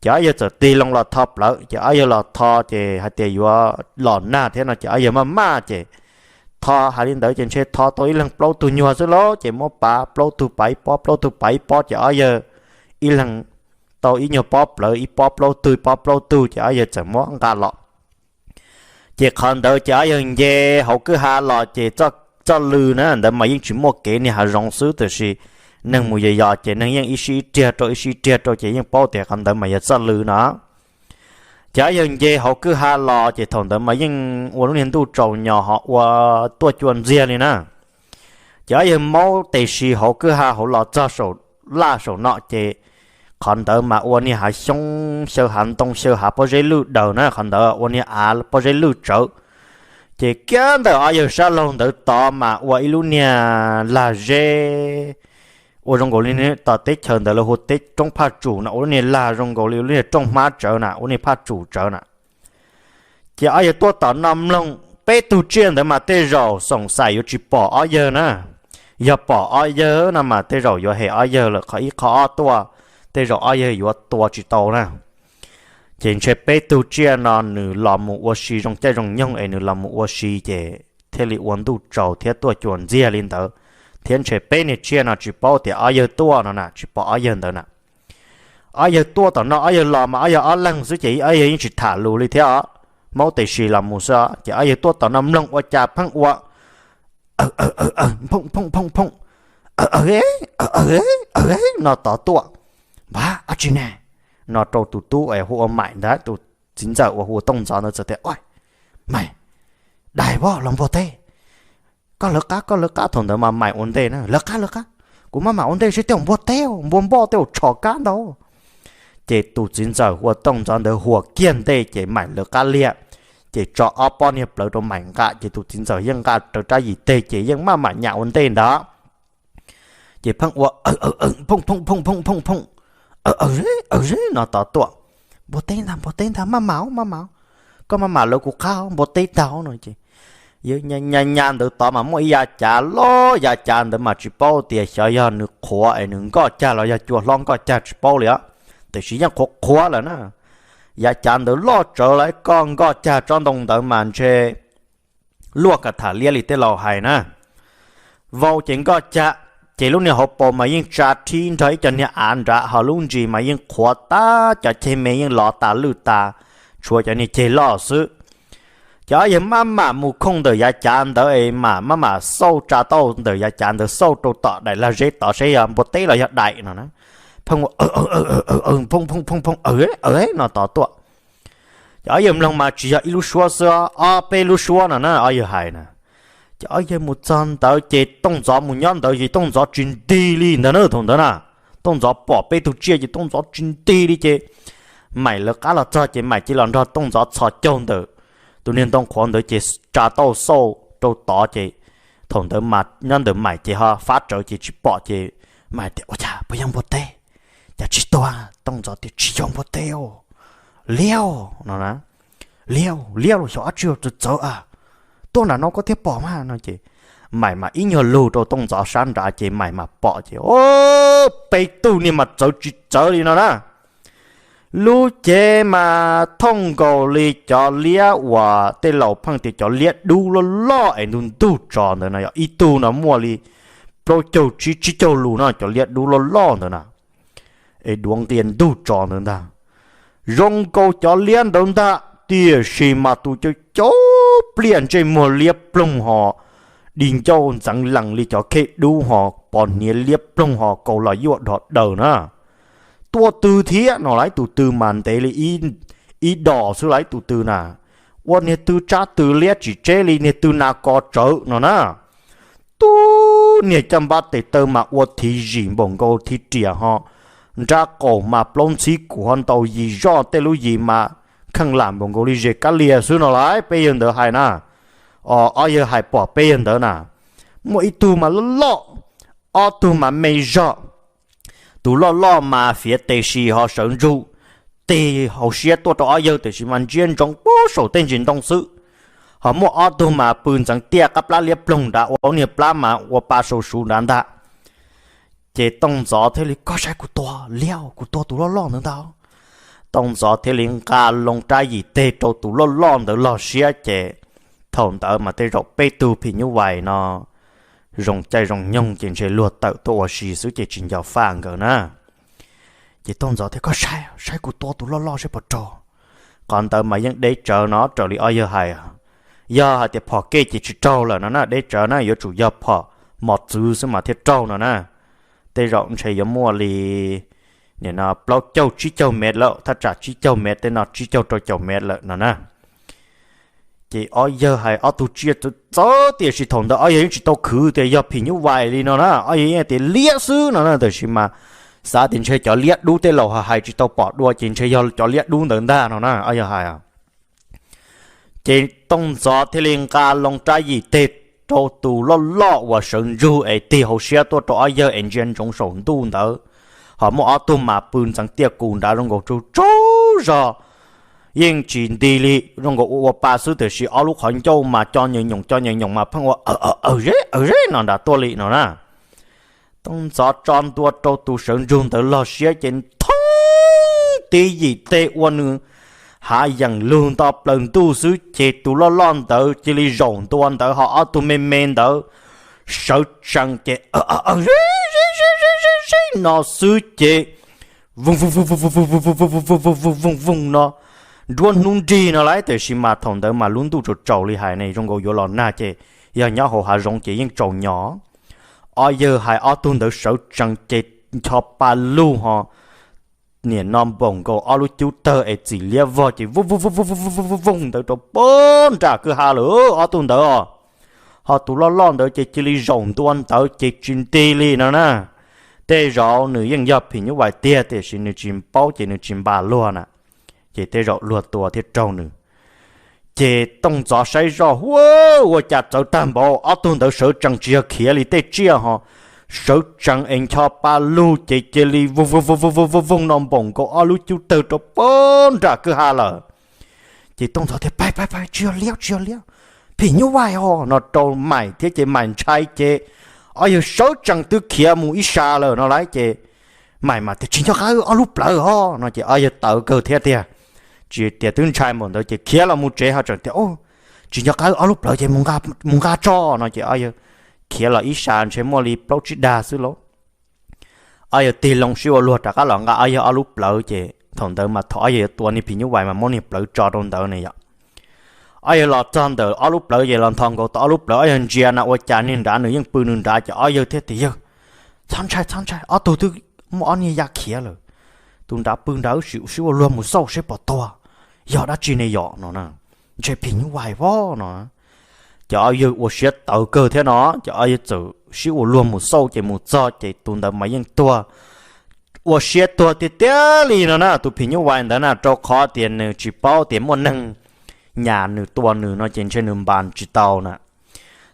Ces ob yawg txawm tig loo los tho plawv, ces ob yawg los tho ces hais tias yuav los nag thiab no ces ob yawg maj maj ces tho hais li ntawd ces ntshe tho tau ib leeg plaub tug nyuag xwb lauj, ces muab pav plaub tug pav ib pob plaub tug pav ib pob ces ob yawg ib leeg tau ib nyuag pob plawv ib pob plaub tug ib pob plaub tug ces ob yawg txawm muab nqa los. Ces qhov ntawd ces ob yawg nce hauv kwj ha los ces txoj lw na ntawd mas yeej tsis muaj kev niag hav zoov xwb, tiam sis neeg mus yos yos ces neeg yeej ib sij ib riag rau ib sij ib riag rau ces yeej paub tias qhov ntawd mas yog txoj lw no. Ces ob yawg nce hauv kwj ha los ces thaum ntawd mas yeej ua lub niag ntuj tsaus nyos ho ua tuaj cua ntxiag li na. Ces ob yawg maub tes si hauv kwj ha hauv los txog saum laj saum no ces qhov ntawd mas ua niag hav xyoob xyaw hav ntoo xyaw hav pob zeb lwj daws na, qhov ntawd ua niag av pob zeb lwj tsawv. Ces kiag ntawm ob yawg sab laug ntawd tod mas ua ib lub niag lag zeb ua zoo nkaus li tom teb chaws ntawd lawv hu teb roob Phaj Tsum na, ua lub niag lag zoo nkaus li lub niag rooj hmab tsawv na, ua niag Phaj Tsum tsawv na. Ces ob yawg tuaj tom no mloog peb tug tsiaj ntawd mas tej zaum xoom xais yuav tsis pom ob yawg na. Yog pom ob yawg no mas tej zaum yuav hem ob yawg lawm qhov ib qhov ob tuaj, tej zaum ob yawg yuav tua tsis tau na. Ces ntshe peb tug tsiaj no nws los mus ua si zoo caij zoo nyoog es nws los mus ua si ces thiaj li ua ntuj tsaus thiab tuaj cuag ntxiag li ntawd, thiab ntshe peb niag tsiaj no tsis paub tias ob yawg tuaj no na, tsis pom ob yawg ntawd na. Ob yawg tuaj tom no ob yawg los mas ob yawg ob leeg xwb ces ob yawg yeej tsis tham lus li thiab os, maub tes si los mus xwb os. Ces ob yawg tuaj tom no mloog ua cas pheej ua phooj phooj phooj phooj, aw aw aw aw no tod tuaj. Npab, ab tsi ne? No rau tus tub es hu ua Maim ntawd, tus txiv ntxawm uas hu ua Tooj Ntxov ntawd txawm tias, Oj, Maim, dais pob los npua teb, koj lawv qab, koj lawv qab. Thaum ntawd mas Maim ua ntej na, Lawv qab, lawv qab, kuv maj mam ua ntej seb tej zaum npua teb, npua npoj tej zaum tshom kab ntau. Ces tus txiv ntxawm hu ua Tooj Ntxov ntawd hu ua kiag ntej ces Maim lawv qab liag, ces tso ob pob niag plawv rau Maim nqa, ces tus txiv ntxawm yeej nqa raws rab yim teg ces yeej maj mam nyam ua ntej ntawd. Ces pheej ua phooj phooj phooj phooj phooj phooj, aw aw aw no tod tuaj. Npua teb ntag, npua teb ntag, maj mam, maj mam, koj maj mam lawv kuv qab, npua teb ntag no ces nyas nyas ntawd tod mas muaj ib yav cav loj, yav cav ntawd mas tsis paub tias xyov yog nws qhuav es nws nkoj cag los yog cua hlob nkoj cag tsis paub li os, tiam sis yeej qhuav qhuav lawm na. Yav cav ntawd loj tsawv lawm, koj nkoj cag tsob ntoo ntawd mas ntshe luaj ka tham liab li tej laus hais na. Vau ces nkoj cag, ces lub niag hauv paus mas yeej tsa rhib nrog ib co niag av nrad, ho lub ntsis mas yeej qhuav tas, cov ceg me yeej lov tas lwj tas, tshuav cov niag ceg loj xwb. Ces ob yawg maj mam mus khooj ntawm yav cav ntawd es mam maj mam xauj tsa tauj ntawm yav cav ntawd xauj rau tom daim lag zeb tod seb yog npua teb los yog dais no na. Pheej ua phooj phooj phooj phooj, aw aw no tod tuaj. Ces ob yawg mloog mas tsis yog ib lub suab xwb, ob peb lub suab no na, ob yawg hais na. Ces ob yawg mus txog ntawd ces Tooj Ntxov mus nyob ntawd ces Tooj Ntxov tsis ntig li ntag na, thaum ntawd na. Tooj Ntxov pom peb tug tsiaj ces Tooj Ntxov tsis ntig li ces Maim lawv qab los txog ces Maim cia los nrog Tooj Ntxov txhos caug ntawm tus niag ntoo qhuav ntawd ces tsa tauj xauj rau tod ces thaum ntawd mas nyob ntawm Maim ces ho fab rawv ces tsis pom ces Maim tias, Ua cas puas yog npua teb? Cas tsis tuag? Tooj Ntxov tias, Tsis yog npua teb os, liab no na. Liab, liab los xyov dab tsi txawv txawv a, tuaj nram no koj thiaj pom mas no ces Maim mas ib nyuag lug rau Tooj Ntxov sab nrad ces Maim mas pom ces, o, peb tug niag mas txawv tsis txawv li no na. Lub cev mas thooj nkaus li cov liab uas tej laus pheej tias cov liab dub loj loj es ntug ntug tso ntawd no, yog ib tug no muaj li plaub caug tsib tsib caug lus no, cov liab dub loj loj ntawd na, es duav nqia ntug tso ntawd ntag. Zoo nkaus cov liab ntawd ntag, tiam sis mas tus caub caub pliaj ntsej muag liab ploog ho di ncauj ntxeev lees li cov khej dub ho pos hniav liab ploog ho kaus los yuaj dhos daws na. Tuaj twg thiab no, lawv tus twg mas ntev li ib dos xwb, lawv tus twg na. Ua niag twg tsab twg liab tsis tseb li niag twg nas kos tsawv no na. Tub niag caj npab tes taw mas ua thiv zim npaum nkaus thiv riam ho, nrab qaum mas plaub ntxhib kuv ho ntaus yim zoj, tej lub yim mas kheej lam npaum nkaus li zes kab lias xwb no lawv peb yawg ntawd hais na. Ob yawg hais pom peb yawg ntawd na, muaj ib tug mas loj loj, ob tug mas me zog. Tus loj loj mas fiav tes si ho sawv ntsug, tes hauv siab tuaj rau ob yawg tiam sis mas ntsia ntsoov puag saum tej ntsis ntoo xwb. Ho muaj ob tug mas pw ntxeev tiaj qab plab liab ploog nrad, ua lub niag plab mas ua pa sau suv nrad ntag. Ces Tooj Ntxov thiaj li, Koj saib kuv tua liab, kuv tua tus loj loj ntawd ntag. Tooj Ntxov thiaj li nqa loo rab yim teg rau tus loj loj ntawd log siab ces thaum ntawd mas tej zaum peb tug phim nyuj vais no zoo caij zoo nyoog ces ntshe luag tawm tuaj ua si xwb ces tsis nco faj nkawd na. Ces Tooj Ntxov tias, Koj saib, saib kuv tua tus loj loj seb puas raug. Qhov ntawd mas yeej deb tsawv no raws li ob yawg hais. Yog hais tias phom kej ces tsis raug lawm no na, deb tsawv na, yuav tsum yog phom mos txwv xwb mas thiaj raug no na. Tej zaum ntshe yuav muaj li nim no plaub caug tsib caug mev lawm, thaj tsam tsib caug mev tej no, tsib caug rau caum mev lawm no na. Ces ob yawg hais ob tug tsiaj txawv txawv tiam sis thaum ntawd ob yawg yeej tsis tau khwv tias yog phim nyuj vais li no na, ob yawg yeej tias liab xwb no na, tiam sis mas xav tias ntshe cov liab dub tej laus hais tsis tau pom dua ces ntshe yog cov liab dub ntawd ntag no na ob yawg hais. Ces Tooj Ntxov thiaj li nqa loo rab yim teg rau tus loj loj uas sawv ntsug es tig hauv siab tuaj rau ob yawg es ntsia ntsoov saum ntuj ntawd, ho muaj ob tug mas pw ntxeev tiaj kus nrad zoo nkaus tsaug tsaug zog, yeej tsis nti li, zoo nkaus ua ua pa xwb tiam sis ob lub qhov ncauj mas co nyem nyoos co nyem nyoos mas pheej ua aws aws zeb aws zeb no nrad tuaj li no na. Tooj ntxov tso ntua rau tus sawv ntsug ntawd log siab ces thoob tib yim teg ua nws hav yeem lug nto plaws ntuj xwb ces tus loj loj ntawd cia li zaum ntua ntawd ho ob tug me me ntawd sawv tsees ces aws aws aws zeb zeb zeb zeb zeb no xwb ces voog voog voog voog voog voog voog voog no, nruab hnub nrig no lawm tiam sis mas thaum ntawd mas lub ntuj tsaus tsaus li hais ne zoo nkaus yuav los nag ces yog nyob hauv hav zoov ces yeej tsaus nyo. Ob yawg hais ob tug ntawd sawv tsees ces ncho pa lug ho niam no npaum nkaus ob lub cub tawg es txim liab vog ces voog voog voog voog ntawd rau pag nram kwj ha lawm ob tug ntawd os. Ho tus loj loj ntawd ces cia li zaum ntua ntawd ces tsis nti li no na. Tej zaum nws yeej yog phim nyuj vais tiag tiam sis nws tsis paub ces nws tsis npam luag na, ces tej zaum luag tua thiab raug nws. Ces Tooj ntxov saib zoj hu, ua cas txawv tag npaum, ob tug ntawd sawv tsees tsis yog khiav li tej tsiaj ho, sawv tsees es ncho pa lug ces cia li voog voog voog voog no npaum nkaus ob lub cub tawg rau pag nram kwj ha lawm. Ces Tooj ntxov tias pab pab pab tsis yog liab tsis yog liab, phim nyuj vais os no rau Maim thiab ces Maim ntshai ces ob yawg sawv tsees twb khiav mus ib sab lawm no lawm ces Maim mas tias tsis nco qab ob lub plawv os no ces ob yawg tawv kawg thiab tiag. Tsis tias twb ntshai npaum ntawd ces khiav los mus tsev ho tseem tias tsis nco qab ob lub plawv ces mus nqa tso no ces ob yawg khiav los ib sab ntshe muaj li plaub tsib dag xwb lauj. Ob yawg tig loo sib ua luag rov qab los nqa ob yawg ob lub plawv ces thaum ntawd mas thaum ob yawg yuav tua niag phim nyuj vais mas muab niag plawv tso rau ntawd ne yom. Ob yawg los txog ntawm ob lub plawv ces los nthos nkaus tau ob lub plawv ob yawg ntsia na ua cas niag nrad nws yeej pw nws nrad ces ob yawg thiaj tias yawg, txhob ntshai txhob ntshai ob tug twb muaj ob niag ya khiav lawm. Tus nrad pw nrad wb sim sib ua luag mus xauj seb puas tuag, yog dab tsi ne yom no na, ntshe phim nyuj vais vov no. Ces ob yawg ua siab tawv kawg thiab no ces ob yawg txawm sib ua luag mus xauj ces mus txog ces tus ntawd mas yeej tuag, ua siab tuag tiag tiag li no na tus phim nyuj vais ntawd na rau qhov tias nws tsis paub tias muaj neeg nyas nws tua nws no ces ntshe nws npas tsis tau na.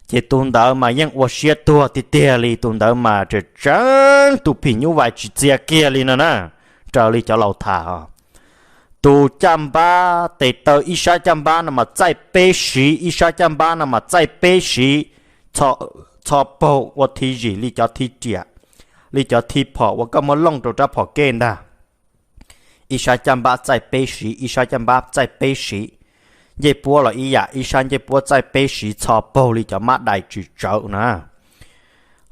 Ces tus ntawd mas yeej ua siab tuag tiag tiag li tus ntawd mas tseem tseev tus phim nyuj vais tsis txia kiag li no na. Raws li cov laus tham os, tus caj npab tes taw ib sab caj npab no mas txaij peb siv ib sab caj npab no mas txaij peb siv, txho paug ua thi zim li cov thi riam, li cov thi phom uas koj muab looj rau rab phom kej ntag. Ib sab caj npab txaij peb siv ib sab caj npab txaij peb siv. Ncej puab los ib yam ib sab ncej puab txaij peb siv txho paug li cov mab dais tsis tsawv na.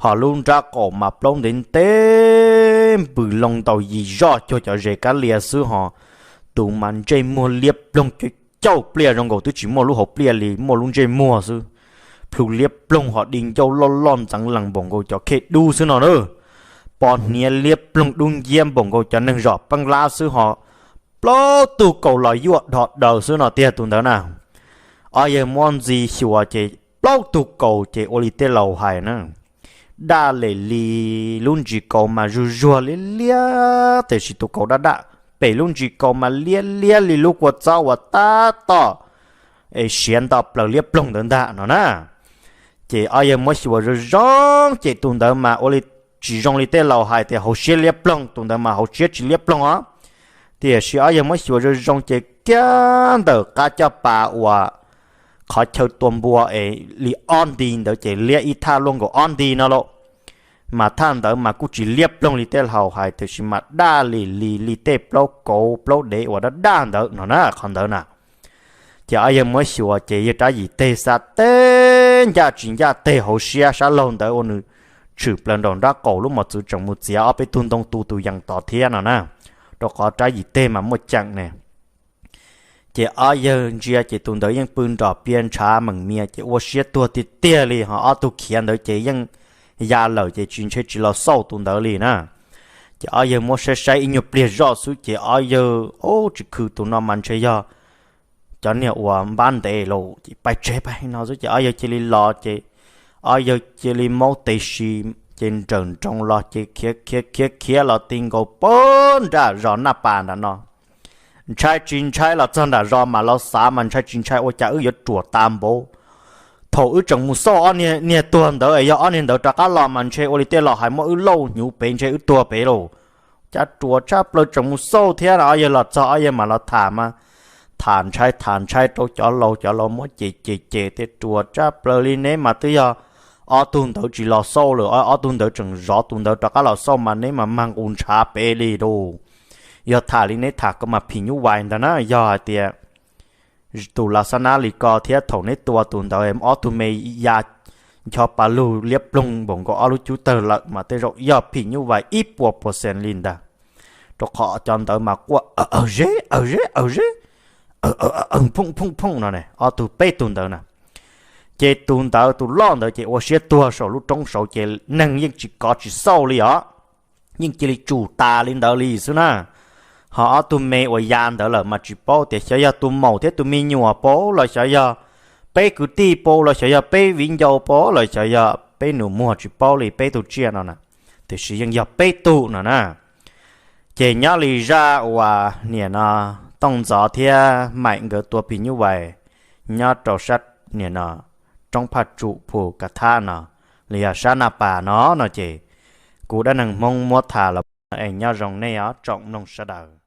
Ho lub nrab qaum mas plaub ntev ntev npws loo ntaus yis zoj cuag cov zes kab lias xwb ho, tus mas ntsej muag liab ploog cauj cauj pliaj zoo nkaus twb tsis muaj lub hauv pliaj li muaj lub ntsej muag xwb. Plhu liab ploog ho di ncauj loj loj ntxeev lees npaum nkaus cov khej dub xwb no na. Pos hniav liab ploog dub nciab npaum nkaus cov neeg zom peeb lab xwb ho, plaub tug kaus los yuaj dhos daws xwb no tiag tus ntawd na. Ob yawg muab ntxi xyuas ces plaub tug kaus ces ua li tej laus hais na, daj lem li lub ntsis kaus mas zuag zuag liab liab tiam sis tus kaus daj daj, pem lub ntsis kaus mas liab liab li lub kua txob uas tab tom es siav nto plaws liab ploog ntawd ntag no na. Ces ob yawg muab xyuas zoo zoo ces tus ntawd mas ua li tsis zoo li tej laus hais tias hauv siab liab ploog, tus ntawd mas hauv siab tsis liab ploog os. Tiam sis ob yawg muab xyuas zoo zoo ces kiag ntawm qab caj pas uas qhov chaw tua npua es li ob nti ntawd ces liab ib thaj luaj nkaus ob nti no lauj. Mas thaj ntawd mas kuj tsis liab ploog li tej laus hais tiam sis mas daj li li li tej plaub kauv plaub dev uas daj daj ntawd no na qhov ntawd na. Ces ob yawg muab xyuas ces yawg rab yim teg xa teb ncaj tsis ncaj teg hauv siab sab laug ntawd ua nws tshwm plaws nraum nrab qaum lub mos txwv tseem mus txiav ob peb tug ntoo tu tus yees tod thiab no na, rau qhov rab yim teg mas muaj ceem ne. Ces ob yawg ntsia ces tus ntawd yeej pw nrom pias ntshav meem mias ces ua siab tuag tiag tiag li ho ob tug khiav ntawd ces yeej ya lawm ces tsis ntshe tsis los xauj tus ntawd li na. Ces ob yawg muab saib saib ib nyuag pliag zoj xwb ces ob yawg, ub, tsis khwv tus no mas ntshe yog cov niag uas npab ntev lauj ces pais tsev pais no xwb ces ob yawg cia li los ces ob yawg cia li maub tes si ces nrawm nroos los ces khiav khiav khiav khiav los ti nkaus pag nram zos Naj Pas nram no. Ntshai tsis ntshai los txog nram zos mas los xav mas ntshai tsis ntshai ua cas wb yuav ruam tas npaum. Thaum wb tseem mus xauj ob niag tuag ntawd es yog ob niag ntawd rov qab los mas ntshe ua li tej laus hais muab wb lauj hnyuv pem ntshe wb tuag pem lauj. Cas ruam tshaj plaws tseem mus xauj thiab no, ob yawg los txog ob yawg mas los tham mas tham ntshai tham ntshai rau cov laus, cov laus muab cem cem cem tias ruam tshaj plaws li, neb mas twb yog ob tug ntawd tsis los xauj lawm, ob tug ntawd tseem zov tus ntawd rov qab los xauj mas neb mas mag nqus ntshav pem li lauj. Yog tham li neb tham ko mas phim nyuj vais ntag na, yog hais tias tus lav xab nab li ko thiab thaum neb tua tus ntawd ob tug me ya ncho pa lug liab ploog npaum nkaus ob lub cub tawg lawm mas tej zaum yog phim nyuj vais ib puas percent li ntag. Rau qhov cov ntawd mas quaj aw aw zeb aw zeb aw zeb, aw aw aw phooj phooj phooj no ne, ob tug peb tug ntawd na. Ces tus ntawd tus loj ntawd ces ua siab tuag saum lub roob saud ces neeg yeej tsis kov tsis xauj li os, yeej cia li tsum tas li ntawd li xwb na. Ho ob tug me uas ya ntawd lawm mas tsis paub tias xyov yog tus maum thiab tus me nyuam pab los xyov yog peb kwv tij pab los xyov yog peb viv ncaus pab los xyov yog peb nus muag tsis paub li peb tug tsiaj no na, tiam sis yeej yog peb tug no na. Ces nyob li zaj uas niam no Tooj Ntxov thiab Maim nkawd tua phim nyuj vais nyob rau sab niam no roob Phaj Tsum Phu Kav Thab no, los yog sab Naj Pas no no ces kuv dab neeg Hmoob muab tham los es nyob zoo nej os tsoom mloog sawv daws.